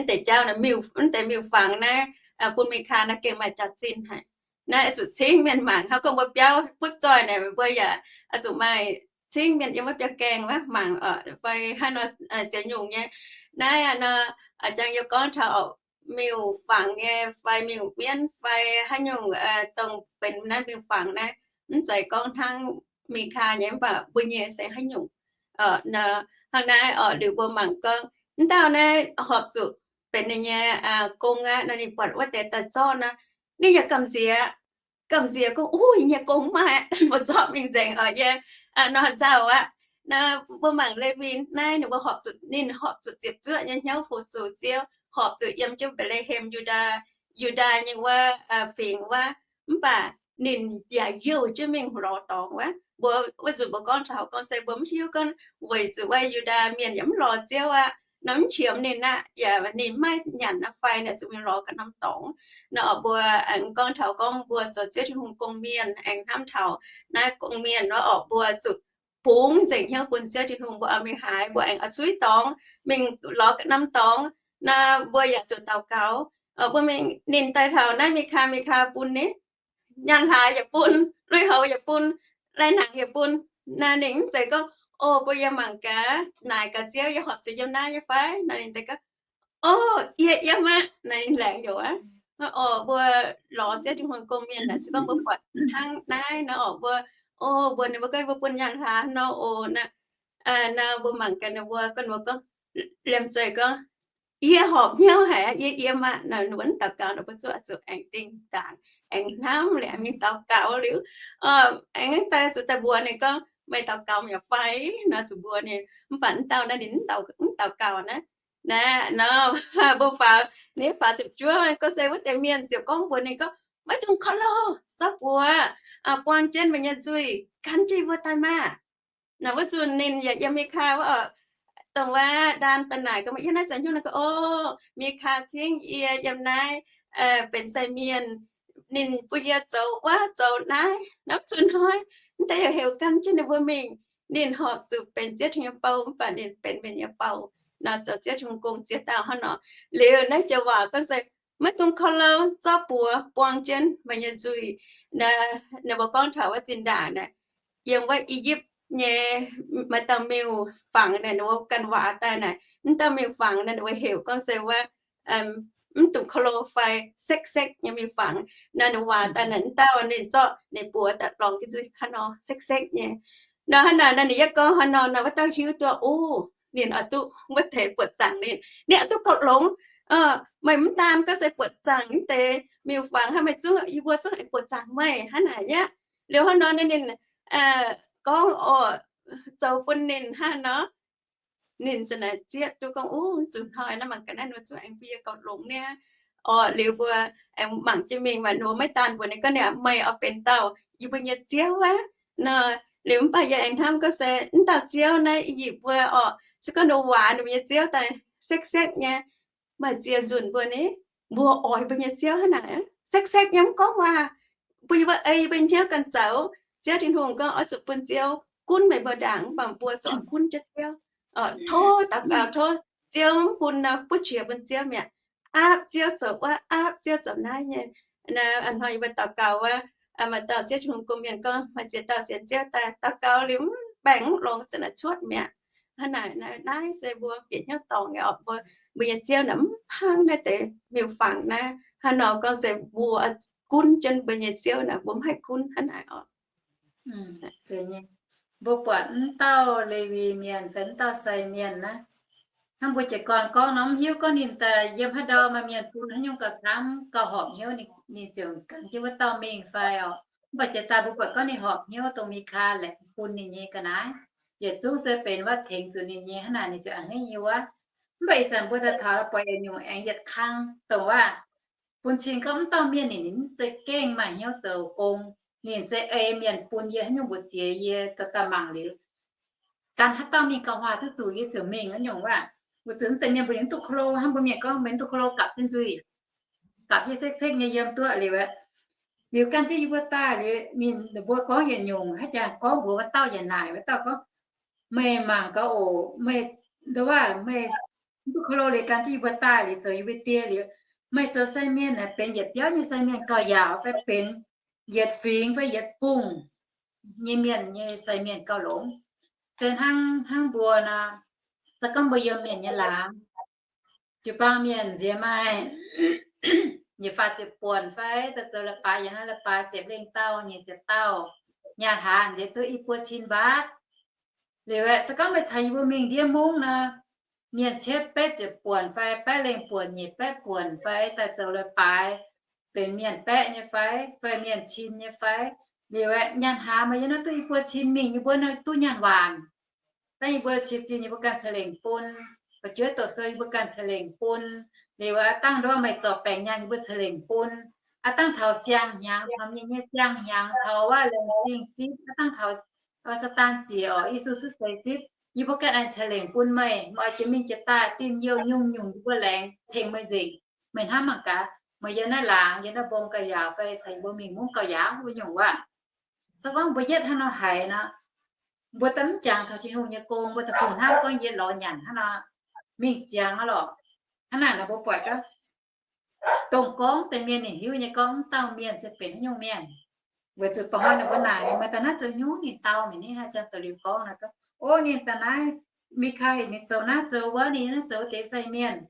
deix jauv naaic, mv deix miuc-fangx naaiv bun Mikaa naaiv gengh maaih jaax-zinh haic. Naaiv oix zuqc cingv mienh mangc, hnangv gorngv mbuo biauv butv zoih naaic, mbuo yaac oix zuqc maaih cingv mienh yiem wuov biauv gaengh wuov mangc fai haaix nor ziex nyungc nyei. Naaiv nor, jangx yie gorngv taux miuc-fangx nyei fai miuc-mienv fai haaix nyungc dongh benx naaiv miuc-fangx naaiv, mv zeiz gorngv hnangv Mikaa nyei, mv baac mbuo nyei se haaix nyungc. Hnangv naaiv orqc, liuz mbuo mangc gorngv mv dauh naaiv horpc zuqc benx ninh nyei gong aqv nor, ninh buatc wuov deix daaih zorqv nor, ninh yaac gamh nziex, gamh nziex gorngv, Uv, yie nyei gong mv maaih, mbuo zorqv mingh nzengc oc, yie nor nzauh aqv. Naaiv mbuo mangc Lewi naaiv, ninh mbuo horpc zuqc, ninh horpc zuqc ziepc zuoqv nyei hnyouv fu-sux Ziouv, horpc zuqc yiem jienv Mbetc^le^hem, Yu^ndaa, Yu^ndaa nyei wuov fingx wuov, mv baac ninh yaac youh jienv mingh lorz dorngx wuov. Mbuo wuov nzunc mbuo gorngv taux gorngv se mbuo mv hiuv gorngv weic zuqc wuov Yu^ndaa mienh yaac mv lorz Ziouv aqv nor, mv qiemx ninh aqv, yaac ninh maiv nyanc naaiv fai naaic zuqc mingh lorz ga'naaiv dorngx. Naaiv orqc, mbuo aengx gorngv taux gorngv mbuo zoux Ziouv Tin-Hungh gong-mienh aengx hnamv taux naaiv gong-mienh nor orqc, mbuo zuqc bungx nzengc hnyouv bun Ziouv Tin-Hungh, mbuo oix mingh haaix, mbuo aengx oix suiv dorngx mingh lorz ga'naaiv dorngx nor, mbuo yaac zuqc daux gaux. Mbuo mingh ninh daaih taux naaiv Mikaa, Mikaa bun ninh nyaanh hlaax yaac bun, lui-houx yaac bun, lai-hnaangx yaac bun. Naaiv ninh mv zeiz gorngv, O, mbuo yiem mangc gaax, naaic gaax Ziouv, yie horpc zuqc yiem naaiv nyei fai? Naaiv ninh deix gorngv, O, yie yiem aqv. Naaiv ninh laengz youc aqv. Orqc, mbuo lorz Ziouv Tin-Hungh gong-mienh naaic se gorngv mbuo buatc hnangv naaiv nor orqc, mbuo, o, mbuo ninh mbuo gorngv mbuo bun nyaanh hlaax nor oc. Naaiv mbuo mangc gaax ninh mbuo gorngv, mbuo gorngv, liemh zeih gorngv, Yie horpc hnyouv haic, yie yiem aqv. Naaiv ninh mbuo mv daux gaux nor, mbuo zuqc, zuqc aengx dingh ndaangc, aengx hnamv liuz aengx mingh daux gaux liuz, aengx daaih zuqc daaih mbuox ninh gorngv, Meih daux gaux mi'aqv fai? Nor zuqc mbuox ninh. Mv baac mv dauh naaiv ninh mv daux gaux naaiv. Naaiv nor, mbuo faaux, ninh faaux ziepc juov gorngv se wuov deix mienh ziouc gorngv mbuox ninh gorngv, Maiv dungx korv-louh, zorqv buoz buang jienv meih nyei nzuih, gan jienv mbuo daaih maah! Naaiv wuov nzunc ninh yaac yiem Mikaa wuov, dongh wuov Ndaan daaih naaic gorngv, Meih yiem naaiv zoux haaix nyungc? Naaiv gorngv, O, Mikaa cingv yie yiem naaiv benx sai mienh. Ninh bun yie zoux wuov zoux naaiv. Naaiv wuov nzunc hnoi, mv deix yaac heuc gan jienv ninh mbuo mingh. Ninh horpc zuqc benx Ziouv Tin-Hungh nyei bou, mv baac ninh benx mienh nyei bou nor, zoux Ziouv Tin-Hungh gong ziex dauh hnangv nor. Liuz naaiv joux waac gorngv se, Maiv dungx korv-louh, zorqv buoz buang jienv meih nyei nzuih. Ninh mbuo gorngv taux wuov zinh ndaangc naaic, yiem wuov I^yipv nyei maaih dauh miuc-fangx naaic, ninh mbuo ganh waac daaih naaic, mv dauh miuc-fangx naaic ninh mbuo heuc gorngv se wuov mv dungx klo fai sekv-sekv nyei miuc-fangx. Naaiv ninh waac daaih naaic, dauh ninh zorqv ninh buoz daaih longc jienv nzuih hnangv nor sekv-sekv nyei. Nor hnangv naaic, naaiv ninh yie gorngv hnangv nor, naaiv wuov dauh hiuv duqv, o, ninh oix duqv wuov deix buoqc zaangc ninh, ninh oix duqv gauh longx. Meih mv daan gorngv se buoqc zaangc mv deix miuc-fangx hnangv, meih zungv, yie mbuo zungv aengx buoqc zaangc meih hnangv naaic aqv. Liuz hnangv nor ninh gorngv oc, zoux bun ninh hnangv nor. Ninh za'naaic zieqv duqv gorngv, o, zuqc hnoi naaiv mangc gaax naaiv nor zungv aengx bun yie gauh longx niaa. Orqc, liuz mbuo aengx mangc jienv mingh, maaih nor maiv daan mbuox ninh gorngv, ninh, meih oix benx dauh yie mbuo nyei ziouv aqv. Nor liuz mv baac yie aengx hnamv gorngv se mv dauh ziouv naaiv yie mbuo orqc, se gorngv ninh waac ninh mbuo nyei ziouv daaih sekv-sekv nyei, maaih ziex nzunc mbuo ni, mbuo oix mbuo nyei ziouv hnangv naaic, sekv-sekv nyei mv gorngv waac. Bun yie mbuo ei yie mbuo hnyouv ganh zoux. Ziouv Tin-Hungh gorngv oix zuqc bun ziouv gunv meih mbuo ndaangc, mv baac mbuo zuqc gunv jienv ziouv. Tov daux gaux, tov ziouv mv bun nor, butv qiex bun ziouv mi'aqv. Aapv ziouv zoux wuov, aapv ziouv zoux naaiv nyei. Hnoi yie mbuo daux gaux wuov, maaih dauh Ziouv Tin-Hungh gomh mienh gorngv maaih ziex dauh sienx ziouv daaih daux gaux liuz mv baengc mv longx, se naaic cuotv mi'aqv. Hnangv naaic, naaiv se mbuo bieqc hnyouv dorngc nyei orqc, mbuo, mbuo nyei ziouv naaic mv hnangv naaiv deix miuc-fangx naaiv. Hnangv nor gorngv se mbuo gunv jienv mbuo nyei ziouv naaic, mbuo mv haih gunv hnangv naaic orqc. Mbuo buatc mv dauh Lewi mienh fai mv dauh sai mienh naaiv, hnangv mbuo jiez gorn gorngv nor, mv hiuv gorngv ninh daaih yiem haaix ndau maaih mienh bun haaix nyungc gauh camv gauh horpc hnyouv, ninh ziouc gan jienv wuov dauh mingh fai orqc. Mv baac jiex daaih mbuo buatc gorngv ninh horpc hnyouv dongh Mikaa laengz bun ninh nyei ga'naaiv. Yietc zungv se benx wuov tengx zuqc ninh nyei hnangv naaic, ninh ziouc a'hneiv nyei wuov. Mv baac ih zanc mbuo daaih taux buatc yietc nyungc aengx yietc kang dongh wuov, bun cing gorngv mv dauh mienh ninh, ninh mv zeiz gengh maaih hnyouv zoux gong. Ninh se ei mienh bun yie haaix nyungc mbuox ziex yie daaih daaih mangc liuz, gan haaix dauh mingh gauh huaax duqv zuqc yie ziouc mingh wuov nyungc wuov. Weic zuqc mv deix mienh mbuo ninh mv duqv klo, hnangv mbuo mienh gorngv mbuo mv duqv klo gapv jienv nzuih, gapv jienv sekv-sekv nyei yiem duqv liuz, liuz gan jienv yie mbuo daaih liuz, ninh mbuo gorngv yietc nyungc, haaix jangx gorngv mbuox wuov dauh yaac naaic, wuov dauh gorngv, meih mangc gaax oc, meih, nduov waac meih mv duqv klo liuz gan jienv yie mbuo daaih liuz zoux yie mbuo die liuz, meih zoux sai mienh naaic benx yietc biauv nyei sai mienh gauh yaauc fai benx yietc fingx fai yietc bungh nyei mienh nyei sai mienh gauh longx. Se hnangv, hnangv mbuo nor, se gorngv mbuo yiem mienh nyei laangz, jiu-baang mienh nziex maaih nyei faah ziepc buonc fai daaih zoux leiz-baaix, yiem naaiv leiz-baaix ziepc lengh dauh, nyic ziepc dauh, nyaanh hlaax nziex duqv i buo cin mbaatv. Liuz aeqv, se gorngv meih caux yie mbuo mingh ndiev mungv nor, mienh cietv betv ziepc buonc fai baeqv lengh buonc, nyic baeqv buonc fai daaih zoux leiz-baaix, benx mienh baeqv nyei fai, fai mienh cin nyei fai. Liuz aeqv, nyaanh hlaax maaih yiem naaiv duqv i buo cin mingh, yie mbuo nor duqv nyaanh waanc. Dangh yie mbuo ciex zinh yie mbuo ganh ceix lengc bun, fu'jueiv doqc sou yie mbuo ganh ceix lengc bun. Liuz aqv, dangh nduov meih zorc baengc nyaanh yie mbuo ceix lengc bun. Aqv, dangh taux siang-hnyangx, taux mienh nyei siang-hnyangx, taux waac laengz zingh zipv, aqv, dangh taux saan-daan ziec orqc, Yesu cuotv seix zipv, yie mbuo ganh aengx ceix lengc bun meih. Meih oix jiex mingh jiex daaih, dinh youh nyungc-nyungc yie mbuo laengz tengx meih nzengc. Meih hnamv mangc gaax, meih yiem naaiv laangz, yiem naaiv mbong gauh yaauc fai caux yie mbuo mingh mungv gauh yaauc wuov nyungc waac. Se gorngv mbuo yietv hnangv nor haiz nor, mbuo daaih mv jangx taux Tin-Hungh nyei gong, mbuo daaih kungx hnamv gorngv yie lorz nyanc hnangv nor, mingh ziangx aqv lorqc. Hnangv naaic nor mbuo buatc gorngv, dongh gorngv deix mienh ninh hiuv nyei gorngv mv dauh mienh se benx haaix nyungc mienh. Weic zuqc ba'hnoi ninh mbuo naaic, meih daaih naaiv zoux hnyouv ninh dau mingh, ninh haih jangx daux liuz gorngv nor, gorngv, o, ninh daaih naaiv, Mikai ninh zoux naaiv zoux wuov, ninh naaiv zoux deix sai mienh.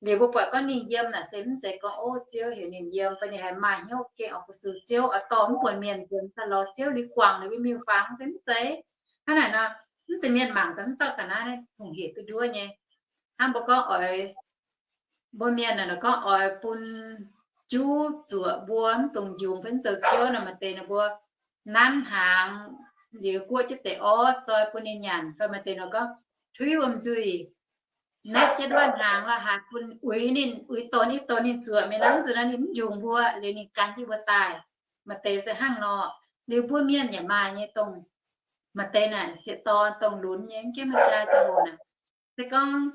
Liuz mbuo buatc gorngv ninh yiem naaic se mv zeiz gorngv, o, Ziouv heuc ninh yiem, fai ninh haiz maaih hnyouv gengh oix fu-sux Ziouv, oix dorh mv buonc mienh nzuonx daaih lorz Ziouv liuz guangc ninh mbuo miuc-fangx se mv zeiz. Hnangv naaic nor, mv deix mienh mangc daaih mv dauh ga'naaiv naaiv hungh hec duqv nduov nyei. Hnangv mbuo gorngv oix, mbuo mienh naaic gorngv oix bun juv zuoqc mbuo mv dungx njungx fai mv zoux ciouv nor, maaih deix ninh mbuo nanv hnaangx liuz guoqv jienv deix orv zoi bun ninh nyanc. Fai maaih deix nor gorngv tuiv wuom nzuih, naetv jienv wuov hnaangx la'haaix bun uix ninh, uix donx i donx ninh zuoqc mi'aqv, nzuqc nor ninh mv njungx mbuo liuz ninh gan jienv mbuo daaih. Maaih deix se hnangv nor. Liuz mbuo mienh yaac maaih nyei dongh, maaih deix naaic sieqv dorn dongh lunx nyei, mv gaengh maaih jaa ziangh hoc naaic. Se gorngv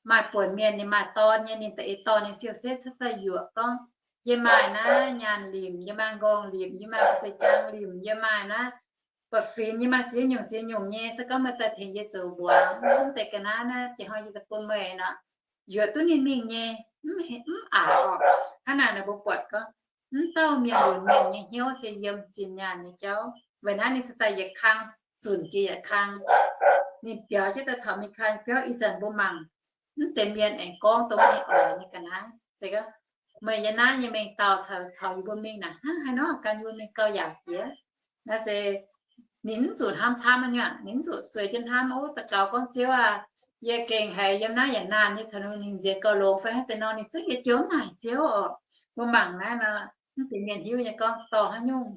maaih buonc mienh ninh maaih dorn nyei, ninh da'eix dorn ninh siou setv cuotv daaih yuoqc gorngv, yie maaih naaiv nyaanh limc, yie maaih nqorngv limc, yie maaih seix jang limc, yie maaih naaiv buatc finx, yie maaih ziex nyungc ziex nyungc nyei. Se gorngv meih daaih tengx yie zoux mbuangz, mv deix ga'naaiv naaiv jiex hnoi yie daaih bun meih nor, yuoqc duqv ninh mingh nyei, mv aac orqc. Hnangv naaic nor mbuo buatc gorngv, mv dauh mienh lunx mienh nyei hnyouv se yiem zinh nyaanh nyei jauv. Weic naaiv ninh se daaih yietc kang zunc jiex yietc kang. Ninh biaux jienv daaih taux Mikai biauv ih zanc mbuo mangc, mv deix mienh aengx gorngv dongh ninh oix nyei ga'naaiv. Se gorngv meih yiem naaiv nyei mengh dauh caux, caux yie mbuo mingh naaic, hnangv haaix nor gan yie mbuo mingh gauh yaac jiex. Naaiv se ninh mv zuqc hnamv camv nyei aqv, ninh mv zuqc zueiz jienv hnamv, ov, daux gaux gorngv, Ziouv aah, yie gengh haiz yiem naaiv yaac naanh nyei, taux ninh nziex gauh longx fai hnangv deix nor, ninh zungv nyei joux naaic Ziouv oc. Mbuo mangc naaiv nor, mv deix mienh hiuv nyei gorngv dorh haaix nyungc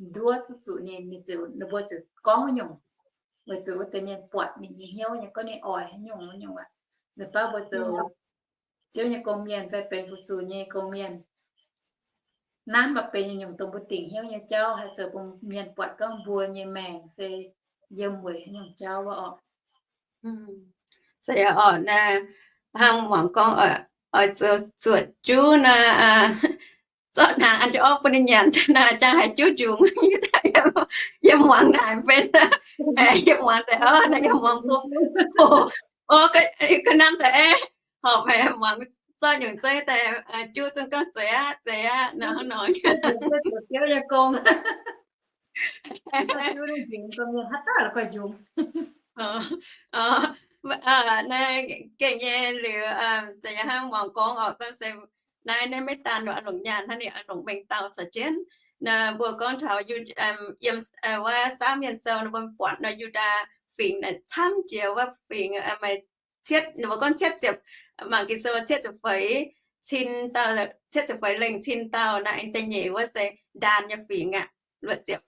nduov zuqc zuqc ninh, ninh ziouc, ninh mbuo ziouc gorngv wuov nyungc, weic zuqc wuov deix mienh buatc ninh nyei hnyouv nyei gorngv ninh oix haaix nyungc wuov nyungc aqv. Ninh baav mbuo zoux Ziouv nyei gong-mienh fai benx fu-sux nyei gong-mienh, naaiv maaih benx nyei nyungc dongh mbuo dingc hnyouv nyei jauv, haih zoux bun mienh buatc gorngv mbuo nyei maengc se yiem weic haaix nyungc jauv wuov oc. Se yaac oc, naaiv hnangv muangx gorngv oix zuqc zuotc juv naaiv, zorqv naaic an jienv orv bun ninh nyanc naaic, jang haiz juv njungc. Yie muangx naaic benx, yie muangx daaih, naaiv yie muangx bung, o, ga'naaiv daaih, horpc haic, muangx zorqv nyungc zeiv daaih, juv zungv gorngv, Zeiz aqv, zeiz aqv, nor hnangv nor. Naaiv gengh nyei liuz, za'gengh hnangv muangx gorngv oc, gorngv se naaiv, naaiv maiv daan longc nyaanh hnangv, ninh longc mengh dauh caux jienv. Naaiv mbuo gorngv taux yiem wuov Saauv Mienh Sou, ninh mbuo buatc nor Yu^ndaa Fingx naaic camv jiex wuov fingx, maaih cietv, ninh mbuo gorngv cietv ziepc, mangc Ging-Sou cietv ziepc feix cin dauh, cietv ziepc feix lengh cin dauh naaiv, aengx da'nyeic wuov se Ndaan nyei fingx aqv, luoqc ziepc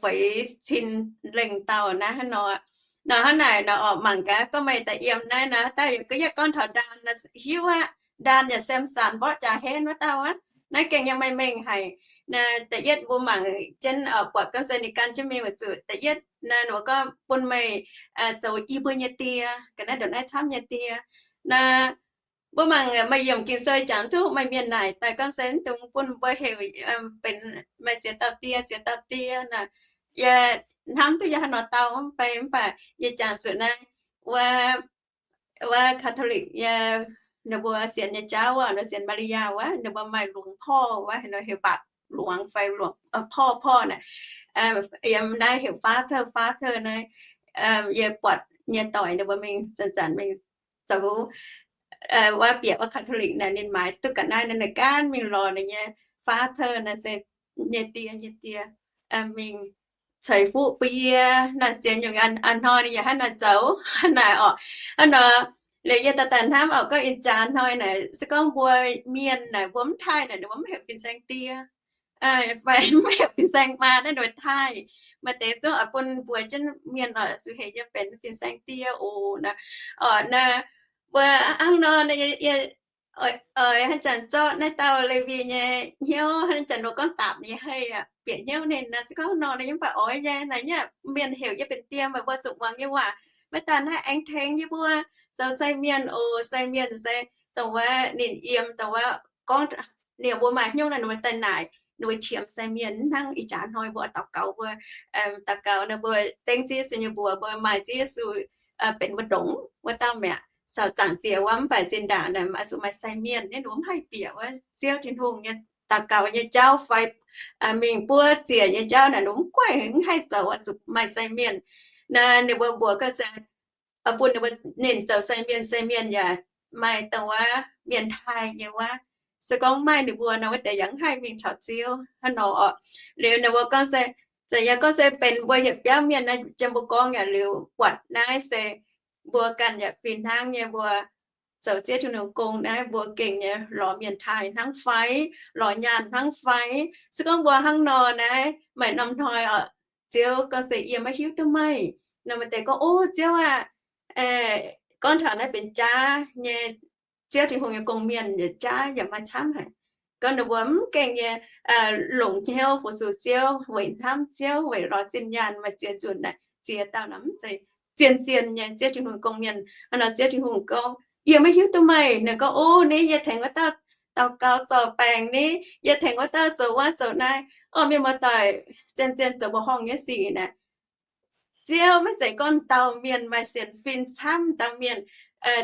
feix cin lengh dauh naaiv hnangv nor. Nor hnangv naaic nor oc, mangc gaax gorngv meih daaih yiem naaiv nor, daaih yaac gorngv, yaac gorngv taux Ndaan nor hiuv aqv. Ndaan yaac Samson mborqv jaax henv wuov dauh aqv. Naaiv gengh nyei maaih mengh haic. Naaiv da'yietv mbuo mangc jienv oc, buatc gorngv se ninh gan jienv mingh weic zuqc da'yietv naaiv ninh mbuo gorngv bun meih zoux i mbuo nyei die, ga'naaiv ndongc naaiv camv nyei die. Naaiv mbuo mangc maaih yiemc Ging-Sou jangx duqv maaih mienh naaic daaih gorngv se mv dungx bun mbuo heuc benx maaih ziex dauh die, ziex dauh die naaic. Yie hnamv duqv yie haaix nor dau mv bei, mv baac yie jangx zuqc naaiv wuov, wuov Catholic nyei, ninh mbuo sienx nyei jauv wuov, ninh sienx Maa^li^yaa wuov, ninh mbuo maaih lungz porv wuov, heuc mbatc lungz fai porv, porv naaic, yiem naaiv heuc Father, Father naaiv. Yie buatc nyei doic ninh mbuo mingh zanc-zanc mingh zoux wuov bieqc wuov Catholic naaic, ninh maaiz duqv ga'naaiv naaiv, ninh gaanv mingh lorz ninh nyei Father naaic se nyei die, nyei die, mingh ceix fuqv bun yie naaic. Sienx nyungc a'hnoi ninh yaac hnangv naaic zoux naaic oc. Hnangv nor, liuz yie daaih daaih hnamv oc, gorngv ih jaax hnoi naaic se gorngv mbuo mienh naaic mbuo mv taaih naaic, ninh mbuo mv heuc fin-saeng die, fai mv heuc fin-saeng maa naaiv, ninh mbuo taaih. Maaih deix zungv oix bun mbuox jienv mienh oc, zuqc heuc yie benx fin-saeng die oc naaic. Oc naaic, mbuo hnangv nor, yie oix hnangv janx zorqv naaiv dauh Lewi nyei hnyouv, hnangv janx nor gorngv daapc nyei hei aqv, bieqc hnyouv ninh naaic. Se gorngv nor naaic yie mv baac oix nyei naaic, mienh heuc yie benx die, maaih mbuo zuqc muangx nyei waac. Maiv daan naaiv aengx tengx yie mbuo zoux sai mienh oc. Sai mienh se dongh wuov ninh yiem, dongh wuov gorngv ninh mbuo maaih hnyouv naaic, ninh mbuo daaih naaic, ninh mbuo qiemx sai mienh. Hnangv ih jaax hnoi mbuo daux gaux, mbuo daux gaux naaic, mbuo dengv Ziouv Yesu nyei mbuox, mbuo maaih Ziouv Yesu benx mbuo ndongc wuov dauh mi'aqv. Caux Zaangc Diex wuov, mv baac zinh ndaangc naaic zuqc maaih sai mienh, ninh mbuo mv haih bieqc wuov Ziouv Tin-Hungh nyei daux gaux nyei jauv fai mingh buov ziec nyei jauv naaic, ninh mbuo mv guaih, mv haih zoux, zuqc maaih sai mienh. Naaic ninh mbuo mbuox gorngv se bun ninh mbuo ninh zoux sai mienh, sai mienh yaac maaih dongh wuov mienh taaih nyei wuov. Se gorngv maaih ninh mbuo nor, wuov deix yaac mv haih mingh taux Ziouv hnangv nor oc. Liuz ninh mbuo gorngv se, zeiz yaac gorngv se benx mbuo yietc biauv mienh naaiv, jiem mbuo gorngv yaac liuz buatc naaiv se mbuo ganh yaac fih hnangv nyei, mbuo zoux Ziouv Tin-Hungh gong naaiv, mbuo gengh nyei lorz mienh taaih hnangv fai, lorz nyaanh hnangv fai. Se gorngv mbuo hnangv nor naaiv, maaih norm hnoi oc, Ziouv gorngv se yie maiv hiuv duqv meih. Nor maaih deix gorngv, O Ziouv aah, gorngv taux naaiv benx jaav nyei, Ziouv Tin-Hungh nyei gong-mienh yaac jaav yaac maaih camv haic. Gorngv ninh mbuo mv gengh nyei longc hnyouv fu-sux Ziouv, weic hnamv Ziouv, weic lorz zinh nyaanh maaih ziex nzunc naaic, ziex dauh naaic mv zeiz zien-zien nyei Ziouv Tin-Hungh gong-mienh. Hnangv nor Ziouv Tin-Hungh gorngv, Yie maiv hiuv duqv meih. Ninh gorngv, O, ni yie tengx wuov dauh daux gaux zorc baengc ni, yie tengx wuov dauh zoux wuov zoux naaiv. Orqv, mienh muoz-doic, zien-zien zoux mbuoqc horngh nyei sic naaic, Ziouv maiv zeiz gorngv dauh mienh maaih sienx fim camv, dauh mienh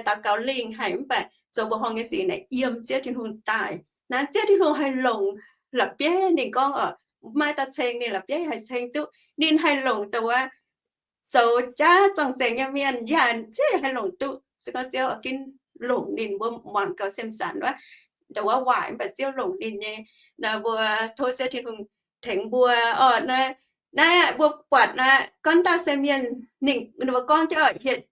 daux gaux lingh haic, mv baac zoux mbuoqc horngh nyei sic naaic yiem Ziouv Tin-Hungh daaih. Naaiv Ziouv Tin-Hungh haih longc la'bieiv. Ninh gorngv oc, maaih dauh ceng ninh la'bieiv haih ceng duqv. Ninh haih longc dongh wuov zoux jaav zorng-zengx nyei mienh yaac Ziouv haih longc duqv. Se gorngv Ziouv oix ginv longc ninh, mbuo muangx gauh Samson wuov, ndongc wuov waaic, mv baac Ziouv longc ninh nyei. Nor mbuo tov Ziouv Tin-Hungh tengx mbuo oc. Naaiv, naaiv mbuo buatc naaiv gorngv dauh sai mienh, ninh mbuo gorngv jienv oc, hietc,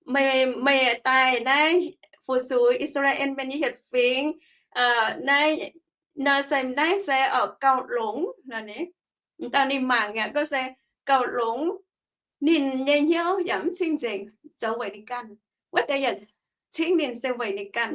meih, meih daaih naaiv fu-sux I^saa^laa^en Mienh nyei hietc fingx, naaiv, nor se naaiv se oc gauh longx. Dauh ninh mangc yaac gorngv se gauh longx. Ninh nyei hnyouv yaac mv cing-nzengc, zoux weic ninh ganh. Wuov deix yaac cingv ninh se weic ninh ganh.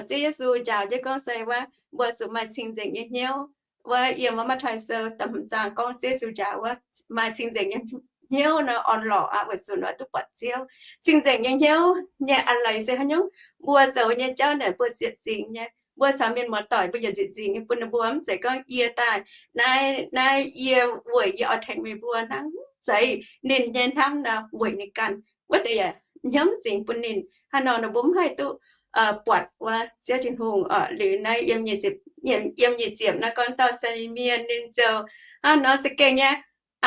Ziouv Yesu njaaux jienv gorngv se wuov, mbuo zuqc maaih cing-nzengc nyei hnyouv. Wuov yiem wuov Matv^taai Sou da'hmz zaang gorngv Ziouv Yesu njaaux wuov, maaih cing-nzengc nyei hnyouv nor orn-lorqc aqv, weic zuqc nor duqv buatc Ziouv. Cing-nzengc nyei hnyouv nyei a'leiz se haaix nyungc? Mbuo zoux nyei jauv naaic mbuo nzieqc zingx nyei, mbuo caux mienh muoz-doic mbuo yaac nzieqc zingx nyei, bun ninh mbuo mv zeiz gorngv yie daaih naaiv, naaiv yie weic yie oix tengx meih mbuo hnangv. Zeiz ninh nyei hnamv nor weic ninh ganh. Wuov deix yaac hnyouv zingx bun ninh. Hnangv nor nor mbuo mv haih duqv buatc wuov Ziouv Tin-Hungh oc. Liuz naaiv yiem nyic ziepc, yiem nyic ziepc naaiv gorngv dauh sai mienh ninh ziouc hnangv nor za'gengh nyei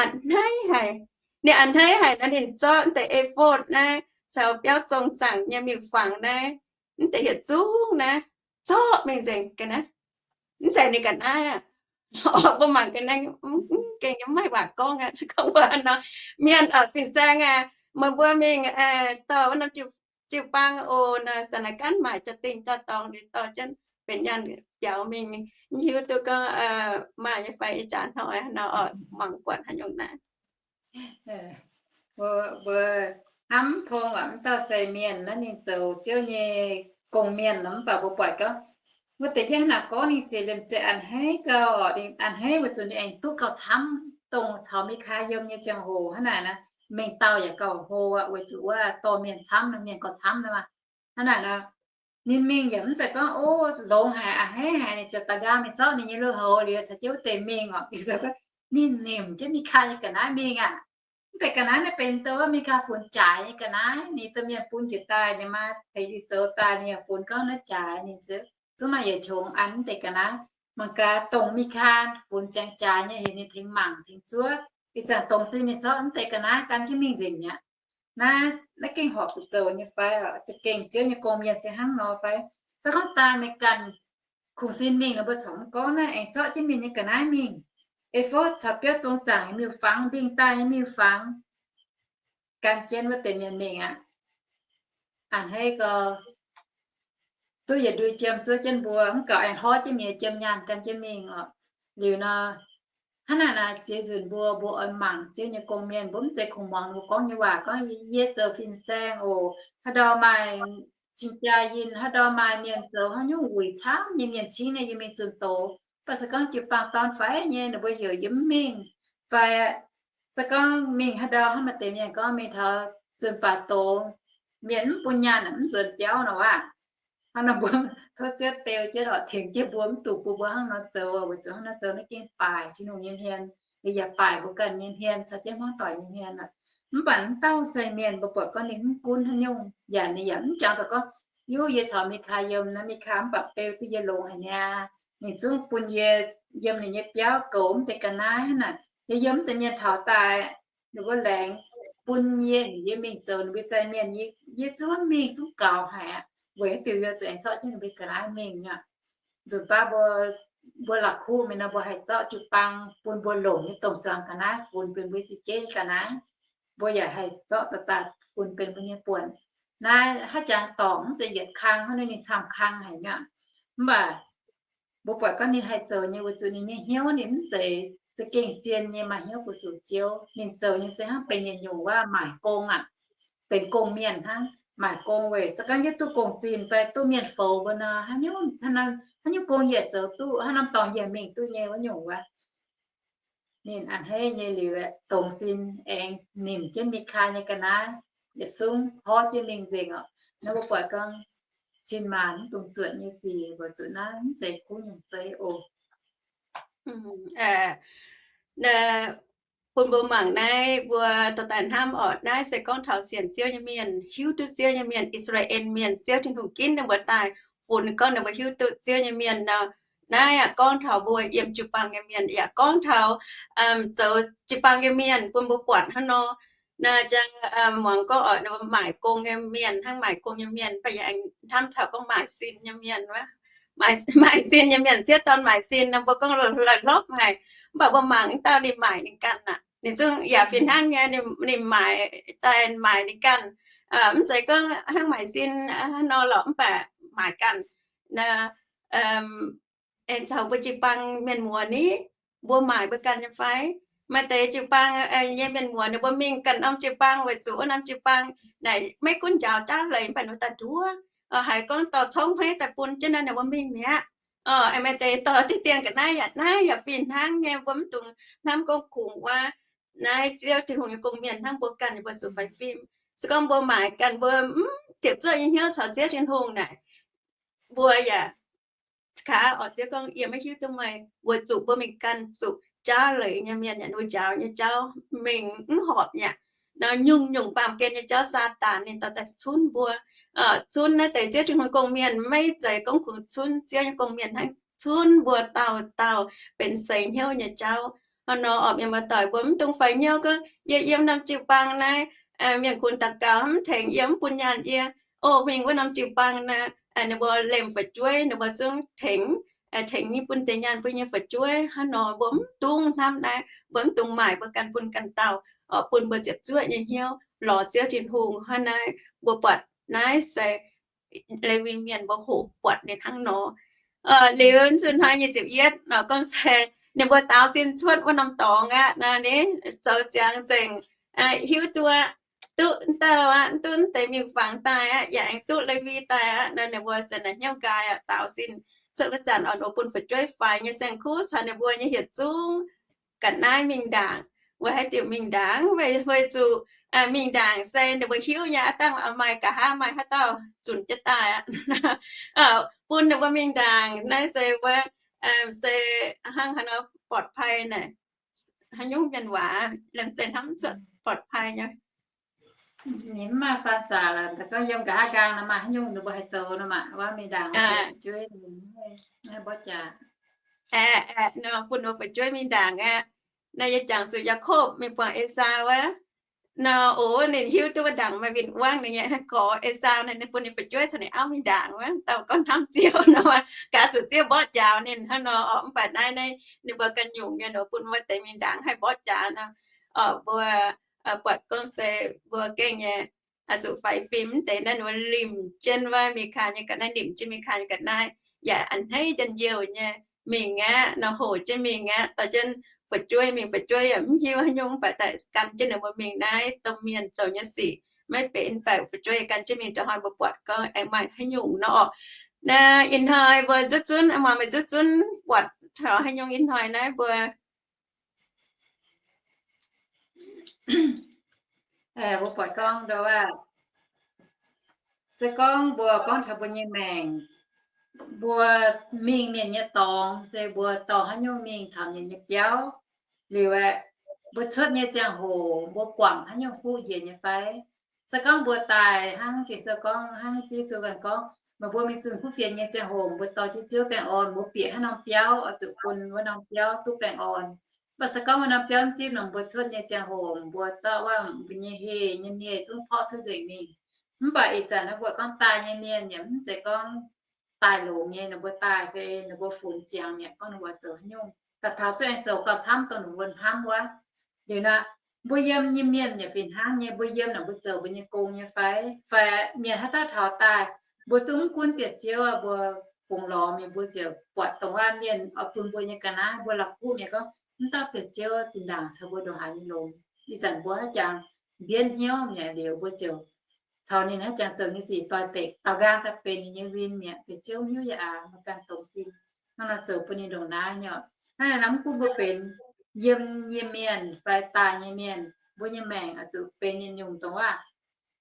a'hneiv haic. Ninh a'hneiv haic nor ninh zorqv deix e^fotv naaiv caux biauv zong zaangc nyei miuc-fangx naaiv, mv deix hietc zungv naaiv zorqv mingh nzengc ga'naaiv. Mv zeiz ninh ga'naaiv aqv. Mbuo mangc ga'naaiv, gengh nyei mv maaih waac gorngv aqv. Se gorngv mbuo nor, mienh oc, fin-saeng aac, meih mbuo mingh dorh wuov norm jiu-baang oc, nor Sa'naaiv Gaanv maaic jaa-dingh jaa-dorngx liuz dorh jienv benx nyaanh biaux mingh, mv hiuv duqv gorngv maaih nyei fai. Ih jaax hnoi nor oc, mangc buatc haaix nyungc naaiv. Mbuo hnamv tong oc, mv dauh sai mienh naaiv ninh zoux Ziouv nyei gong-mienh nor, mv baac mbuo buatc gorngv wuov deix yie hnangv naaic gorngv ninh ziouc liemh zeih a'hneiv gauh, ninh a'hneiv weic zuqc ninh aengx duqv gauh camv, dongh caux Mikaa yiem nyei ziangh hoc hnangv naaic nor, mengh dauh yaac gauh hlo aqv, weic zuqc wuov dorh mienh camv nor, mienh gauh camv nor. Hnangv naaic nor, ninh mingh yaac mv zeiz gorngv, o, longx haic, a'hneiv haic, ninh ziouc da'nqaang mingh zorqv ninh nyei lui-houx liuz caux jienv wuov deix mingh oc. Ninh ziouc gorngv ninh nimc jienv Mikaa nyei ga'naaiv mingh aqv. Mv deix ga'naaiv naaiv benx dongh wuov Mikaa funx jaaix nyei ga'naaiv. Ninh domh mienh bun njiec daaih, ninh maa tengx ninh zoux daaih, ninh yaac funx gorngv naaiv jaaix. Ninh zungv maaih yietc qongx an mv deix ga'naaiv. Mangc gaax dongh Mikaa funx ziangx jaaix nyei heuc ninh tengx mangc tengx zuov. Ih zanc dongh sin ninh zorqv mv deix ga'naaiv gan jienv mingh nzengc mi'aqv. Naaiv, naaiv gengh horpc zuqc zoux nyei fai oc? Za'gengh Ziouv nyei gong-mienh se hnangv nor fai? Se gorngv daaih meih ganh kungx sin mingh nor, mbuo corc mv gorngv naaiv, aengx zorqv jienv mienh nyei ga'naaiv mingh. E^fotv caux biauv zong zaangc nyei miuc-fangx, mbing daaih nyei miuc-fangx, gan jienv wuov deix mienh mingh aqv. A'hneiv gau, duqv yietc ndui jiem zuov jienv mbuo, mv gaux aengx hlorv jienv mienh nyei jiem nyaanh gan jienv mingh oc. Liuz nor, hnangv naaic naaic ziex nzunc mbuo, mbuo oix mangc Ziouv nyei gong-mienh, mbuo mv zeiz kungx muangx ninh mbuo gorngv nyei waac gorngv, yie zoux fin-saeng oc, haaix ndau maaih cing-jaa yinh, haaix ndau maaih mienh zoux haaix nyungc wuic camv nyei mienh cingv nyei, yie mingh zunh doz. Mv baac se gorngv jiu-baang dorn faix nyei, ninh mbuo heuc yie mv mingh. Fai se gorngv mingh haaix ndau hnangv maaih deix mienh gorngv mingh taux zunh baac doz, mienh mv bun nyaanh, mv nzuonx biauv nor aqv. Hnangv nor mbuo tov Ziouv beu jienv oc, tengx jienv mbuo mv duqv bun mbuo hnangv nor zoux, weic zuqc hnangv nor zoux naaiv gengh baaic Tin-Hungh nyei hmien, yaac baaic mbuo ganh nyei hmien caux jienv hmuangv doic nyei hmien aqv. Mv baac mv dauh sai mienh mbuo buatc gorngv ninh mv gunv haaix nyungc, yaac ninh yaac mv jangx daaih gorngv, yuv, yie caux Mikaa yiem naaiv, Mikaa mv baac beu duqv yie longx haic niaa. Ninh zungv bun yie yiem ninh nyei biauv goux mv deix ga'naaiv hnangv naaic. Yie yiem mv deix mienh taux daaih, ninh mbuo laengz bun yie, yie mingh zoux ninh mbuo sai mienh, yie zuov mingh zungv gaux haic aqv. Weic haaix diuc yie zuqc aengx zorqv jienv ninh mbuo ga'naaiv mingh aqv? Nzunc baav mbuo, mbuo la'kuqv mingh nor, mbuo haih zorqv jiu-baang bun mbuo longc nyei domh zuangx ga'naaiv funx benx mbuo si jeiv ga'naaiv. Mbuo yaac haih zorqv daaih daaih funx benx mbuo nyei buonc. Naaiv haaix jangx dorngc mv zeiz yietc kang hnangv, ninh camv kang haic mi'aqv. Mv baac mbuo buatc gorngv ninh haih zoux nyei weic zuqc ninh nyei hnyouv ninh mv zeiz za'gengh zien nyei maaih hnyouv fu-sux Ziouv. Ninh zoux nyei se hnangv benx yietc nyungc wuov maaic gong aqv, benx gong-mienh hnangv. Maaic gong weic se gorngv yie duqv gong-zinh fai duqv mienh foux mbuo nor, haaix nyungc, haaix nyungc gong yie zoux duqv, haaix norm dorngx yie mingh duqv nyei wuov nyungc wuov. Ninh a'hneiv nyei liuz, dongz sin aengx nimc jienv Mikaa nyei ga'naaiv yietc zungv porv jienv mingh nzengc oc. Naaiv mbuo buatc gorngv cin-maanc mv dungx zuotc nyei sic, mbuo zuqc naaiv mv zeiz kuv nyungc zeiv oc. Bun mbuo mangc naaiv, mbuo dorh daaih hnamv oc. Naaiv se gorngv taux sienx Ziouv nyei mienh, hiuv duqv Ziouv nyei mienh, I^saa^laa^en Mienh, Ziouv Tin-Hungh ginv ninh mbuo daaih funx gorngv ninh mbuo hiuv duqv Ziouv nyei mienh nor. Naaiv yaac gorngv taux mbuo yiem jiu-baang nyei mienh, yaac gorngv taux zoux jiu-baang nyei mienh bun mbuo buatc hnangv nor. Naaiv jangx muangx gorngv oix maaic gong nyei mienh, hnangv maaic gong nyei mienh, mv baac yaac aengx hnamv taux gorngv maaic sin nyei mienh wuov. Maaic sin nyei mienh, sieqv dorn maaic sin nor, mbuo gorngv la'hlopv haic, mv baac mbuo mangc wuov dauh ninh maaic ninh ganh aqv. Ninh zungv yaac fih hnangv nyei, ninh maaic daaih maaic ninh ganh. Mv zeiz gorngv hnangv maaic sin nor lorqc, mv baac maaic ganh. Aengx caux mbuo jiu-baang mienh muoz ni, mbuo maaic mbuo ganh nyei fai? Maaih deix jiu-baang nyei mienh muoz ninh mbuo mingh ganh norm jiu-baang weic zuqc wuov norm jiu-baang naaic maiv gunv njaaux jaav leiz mv baac ninh daaih nduov, haiz gorngv dorh congv hmeiv daaih bun jienv naaiv ninh mbuo mingh mi'aqv. Maaih deix dorh diqv dien ga'naaiv yaac naaiv yaac fih hnangv nyei, mbuo mv dungx hnamv gorngv kungx wuov naaiv Ziouv Tin-Hungh nyei gong-mienh hnangv mbuo ganh ninh mbuo zuqc faix fim. Se gorngv mbuo maaic ganh mbuo mv ziepc zuoqv nyei hnyouv caux Ziouv Tin-Hungh naaic, mbuo yaac kaav oc Ziouv gorngv, yie maiv hiuv duqv meih, weic zuqc mbuo mingh ganh zuqc jaav leiz nyei mienh yaac ninh mbuo njaaux nyei jauv mingh mv horpc mi'aqv. Nor nyungc-nyungc baamh gen nyei jauv Saadaan ninh dorh daaih cunv mbuo. Cunv naaiv deix Ziouv Tin-Hungh gong-mienh maiv zeiz gorngv kungx cunv Ziouv nyei gong-mienh hnangv, cunv mbuo dauh dauh benx seix hnyouv nyei jauv. Hnangv nor oc mienh muoz-doic, mbuo mv dungx faix hnyouv gorngv yie yiem norm jiu-baang naaiv, mienh gunx daux gaux mv tengx yie, mv bun nyaanh yie. O, mingh wuov norm jiu-baang naaiv, ninh mbuo lemh fu'jueiv ninh mbuo zungv tengx, tengx nyei bun deix nyaanh bun nyei fu'jueiv. Hnangv nor mbuo mv dungx hnamv naaiv, mbuo mv dungx maaic mbuo ganh bun ganh dauh, bun mbuo ziepc zuoqv nyei hnyouv lorz Ziouv Tin-Hungh. Hnangv naaiv mbuo buatc naaiv se Lewi Mienh mbuo hoqc buatc ninh hnangv nor. Liuz nzunc hnoi nyic ziepc yietv nor gorngv se ninh mbuo daaux sin cuotv wuov norm dorngx aqv. Naaiv ninh zoux ziangx nzengc, hiuv duqv, duqv dauh aqv, duqv deix mingh fangx daaih aqv, yaac aengx duqv Lewi daaih aqv. Naaiv ninh mbuo zanc naaic hnyouv nqaai aqv, daaux sin cuotv wuov zanc oix bun fu'jueiv faix nyei saeng-kuv caux ninh mbuo nyei yietc zungv ga'naaiv mingh ndaangc. Weic haaix diuc mingh ndaangc? Weic, weic zuqc mingh ndaangc se ninh mbuo hiuv nyei aqv, dangh maaih nqa'haav maaih haaix dauh zunc jienv daaih aqv, bun ninh mbuo mingh ndaangc. Naaiv se wuov, se hnangv haaix nor ปลอดภัย naaic, haaix nyungc mienh waac, laengz zingh hnamv cuotv ปลอดภัย nyei. Ninh mv maaih faan zaqc lorqc, gorngv yiem nqa'haav nqaang nor maaih haaix nyungc ninh mbuo haih zoux nor maah, wuov mingh ndaangc fu'jueiv, mbuo jaax, bun ninh mbuo fu'jueiv mingh ndaangc aqv. Naaiv yie jangx zuqc Yaakopv mingh buangh Esaau wuov. Nor, o, ninh hiuv duqv wuov ndaangc maaih win-wangv, ninh nyei gorx Esaau naaiv, ninh bun ninh fu'jueiv caux ninh auv mingh ndaangc wuov. Dauh gorngv hnamv Ziouv nor, gaax zuqc Ziouv mborqv njaaux ninh hnangv nor oc. Mv baac naaiv, naaiv ninh mbuo ganh nyungc nyei nor bun wuov deix mingh ndaangc haih mborqv njaaux nor. Mbuo buatc gorngv se mbuo gengh nyei zuqc faix fim deix naaiv, ninh mbuo limc jienv wuov Mikaa nyei ga'naaiv, limc jienv Mikaa nyei ga'naaiv, yaac a'hneiv njien-youh nyei mingh aqv nor, hoqc jienv mingh aqv, dorh jienv fu'jueiv mingh. Fu'jueiv yaac mv hiuv haaix nyungc, mv baac daaih gan jienv ninh mbuo mingh naaiv domh mienh zoux nyei sic maiv benx, mv baac fu'jueiv gan jienv mingh. Da'hnoi mbuo buatc gorngv aengx maaih haaix nyungc nor oc. Naaiv ih hnoi mbuo nzuqc zunv, muangx meih nzuqc zunv buatc taux haaix nyungc ih hnoi naaiv mbuo Mbuo buatc gorngv ndo aav, se gorngv mbuo gorngv taux mbuo nyei maengc, mbuo mingh mienh nyei dorngx se mbuo dorh haaix nyungc mingh taux mienh nyei biauv. Liuz aeqv, mbuo cuotv nyei ziangh hoc mbuo guangc haaix nyungc fuqv njiec nyei fai? Se gorngv mbuo daaih hnangv Ging-Sou gorngv, hnangv Yesu ganh gorngv, meih mbuo mingh zunh kuv fienx nyei ziangh hoc mbuo dorh jienv Ziouv baengh orn, mbuo bieqc haaix norm biauv oix zuqc bun wuov norm biauv duqv baengh orn. Mv baac se gorngv wuov norm biauv mv zipv nor, mbuo cuotv nyei ziangh hoc mbuo zorqv wuov mbuo nyei heh nyei heh zungv porv cuotv nzengc mingh. Mv baac ih zanc naaiv mbuo gorngv daaih nyei mienh yaac mv zeiz gorngv daaih longx nyei, ninh mbuo daaih se ninh mbuo funx ziangx mi'aqv, gorngv ninh mbuo zoux haaix nyungc daaih taux zuqc aengx zoux gauh camv dongh ninh mbuo hnamv wuov. Liuz nor, mbuo yiem nyei mienh yaac fih hnangv nyei, mbuo yiem naaic mbuo zoux mbuo nyei gong nyei fai? Fai mienh haaix dauh taux daaih, mbuo zungv mv gunv bieqc Ziouv, mbuo fungx lorz mienh mbuo ziouc buatc dongh wuov mienh oix bun mbuo nyei ga'naaiv, mbuo la'kuqv mi'aqv gorngv, mv dauh bieqc Ziouv zinh ndaangc caux mbuo ndongc haaix nyei longx. Ih zanc mbuo haaix jangx mbienv hnyouv mi'aqv liuz mbuo ziouc caux ninh haaix jangx zoux nyei sic doix-dekc, daaux nqaang daaih benx ninh nyei win mi'aqv. Bieqc Ziouv hiuv yaac aax, mbuo ganh dongz sin hnangv nor zoux bun ninh ndongc naaiv nyei oc. Hnangv naaiv mv gunv mbuo benx yiem nyei mienh fai daaih nyei mienh, mbuo nyei maengc oix zuqc benx nyungc dongh wuov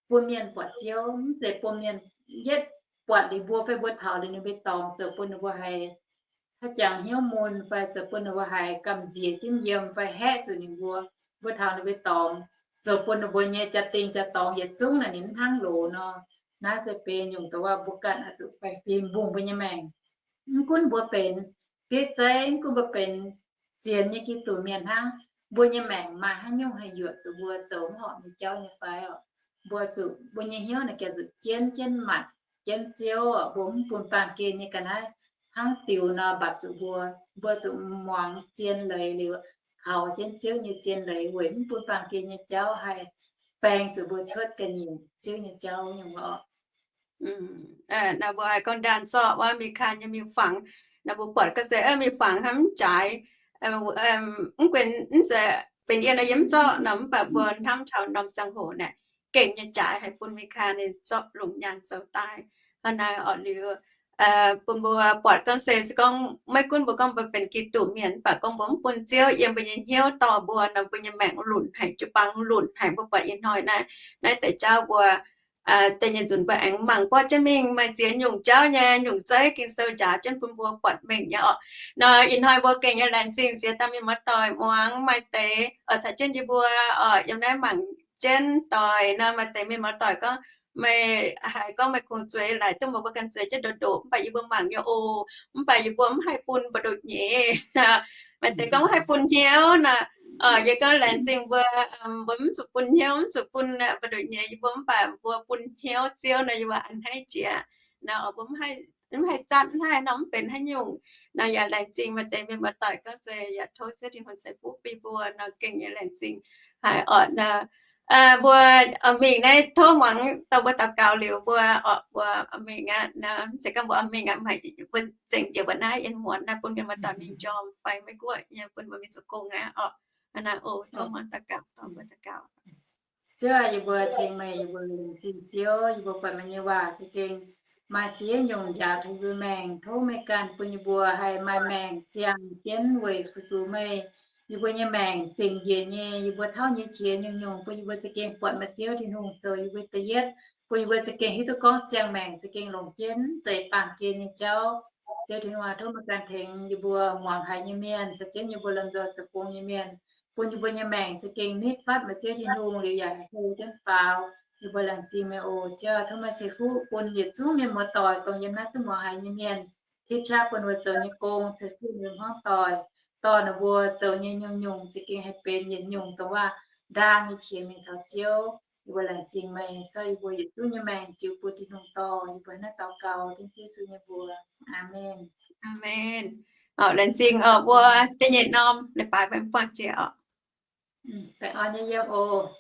bun mienh buatc Ziouv, mv zeiz bun mienh yietv buatc liuz mbuo fai mbuo taux liuz ninh mbuo dorngx, zoux bun ninh mbuo haiz haaix jangx hnyouv mun fai zoux bun ninh mbuo haiz gamh nziex jienv yiem fai haeqv zuqc ninh mbuo. Mbuo taux ninh mbuo dorngx, zoux bun ninh mbuo nyei jaa-dingh jaa-dorngx yietc zungv naaic ninh mv hnangv loz nor. Naaiv se benx nyungc dongh wuov mbuo ganh oix zuqc faix fim mbungh mbuo nyei maengc. Mv gunv mbuo benx bieiv zeiv, mv gunv mbuo benx sienx nyei Giduc mienh hnangv, mbuo nyei maengc maaih haaix nyungc haih yuoqc zuqc mbuo zoux mv horpc nyei jauv nyei fai oc? Mbuo zuqc mbuo nyei hnyouv naaic gengh zuqc jienv jienv matc jienv Ziouv oc. Mbuo mv bun baamh gen nyei ga'naaiv hnangv diux nor mbatc zuqc mbuo. Mbuo zuqc muangx zien leiz liuz, kaux jienv Ziouv nyei zien leiz weic mv bun baamh gen nyei jauv haih baeng zuqc mbuo cuotv ga'nyiec Ziouv nyei jauv nyungc oc. Naaiv mbuo haih gorngv ndaanh zorqv wuov Mikaa nyei miuc-fangx. Naaiv mbuo buatc ga'sie miuc-fangx hnamv jaaix, mv gunv mv zeiz benx yiem nor yiem mv zorqv nor, mv baac mbuo hnamv taux norm ziangh hoc naaic gengh nyei jaaix haih bun Mikaa ninh zorqv longc nyaanh zoux daaih. Hnangv naaiv oc liuz, bun mbuo buatc gorngv se, se gorngv maiv gunv mbuo gorngv mbuo benx Giduc mienh, mv baac gorngv mbuo mv bun Ziouv yiem mbuo nyei hnyouv dorh mbuo nor, mbuo nyei maengc lunc haic, jiu-baang lunc haic. Mbuo buatc ih hnoi naaiv, naaiv deix jauv mbuo deix nyei nzunc mbuo aengx mangc buatc jienv mingh maaih ziex nyungc jauv nyei nyungc zeiv Ging-Sou njaaux jienv bun mbuo buatc mengh nyei oc. Nor ih hnoi mbuo gengh nyei laengz zingh siex dauh mienh muoz-doic muangx maaih deix caux jienv yie mbuo oc, yiem naaiv mangc jienv doic nor. Maaih deix mienh muoz-doic gorngv, meih haiz gorngv meih kungx zueiz laaic duqv mbuo ganh zueiz jienv ndoqc ndoqc, mv baac yie mbuo mangc nyei oc, mv baac yie mbuo mv haih bun mbu'ndongx nyeiz. Maaih deix gorngv mv haih bun hnyouv nor. Yie gorngv laengz zingh mbuo, mbuo mv zuqc bun hnyouv, mv zuqc bun mbu'ndongx nyeiz yie mbuo, mv baac mbuo bun hnyouv Ziouv nor, yie mbuo a'hneiv jiex nor, mbuo mv haih zatv, mv haih nor mv benx haaix nyungc. Nor yaac laengz zingh maaih deix mienh muoz-doic gorngv se yaac tov Ziouv Tin-Hungh ceix fuqv bun mbuo nor, gengh nyei laengz zingh haic oc nor. Mbuo mingh naaiv tov muangx dorh mbuo daux gaux liuz mbuo oc, mbuo mingh aqv nor, mv zeiz gorngv mbuo mingh aqv, maaih mbuo zengc njiec mbuo naaiv yiem muonz naaiv bun mienh muoz-doic mingh njormh fai Meiv-Guoqv nyei bun mbuo mingh zoux gong aqv oc. Hnangv naaiv oc, tov muangx daux gaux, tov mbuo daux gaux. Ziouv aac, yie mbuo ceng meih, yie mbuo laengz zingh Ziouv, yie mbuo buatc meih nyei waac za'gengh maaih ziex nyungc njaaux taux yie mbuo maengc. Tov meih ganh bun yie mbuo haih maaih maengc ziangh jienv weic fu-sux meih. Yie mbuo nyei maengc zingc njiec nyei, yie mbuo tauv nyei qiex nyungc-nyungc bun yie mbuo za'gengh buatc meih Ziouv Tin-Hungh zoux yie mbuo da'yietv, bun yie mbuo za'gengh hiuv duqv gorngv ziangh maengc za'gengh longc jienv mv zeiz baamh gen nyei jauv. Ziouv Tin-Hungh aac, tov meih ganh tengx yie mbuo muangx haiz nyei mienh, caux jienv yie mbuo lomh nzoih zoux gong nyei mienh, bun yie mbuo nyei maengc za'gengh nitv fatv meih Ziouv Tin-Hungh liuz yaac hlo jienv faaux. Yie mbuo laengz zingh meih oc. Ziouv, tov meih ceix fuqv bun yietc zungv mienh muoz-doic dongh yiem naaiv duqv muangx haiz nyei mienh, tipv qaqv bun ninh mbuo zoux nyei gong ceix fuqv ninh mbuo hmuangv doic, dorh ninh mbuo zoux nyei nyungc-nyungc za'gengh haih benx yietc nyungc dongh waac-ndaang nyei qiex mingh taux Ziouv. Yie mbuo laengz zingh meih, zorqv yie mbuo yietc zungv nyei maengc jiu bun Tin-Hungh dorh. Yie mbuo hnangv naaiv daux gaux dengv Yesu nyei mbuox. Aamen. Aamen. Laengz zingh oc mbuo da'nyeic norm leiz-baaix mbuo buangh jiex oc. Baengh orn nyei yiem oc.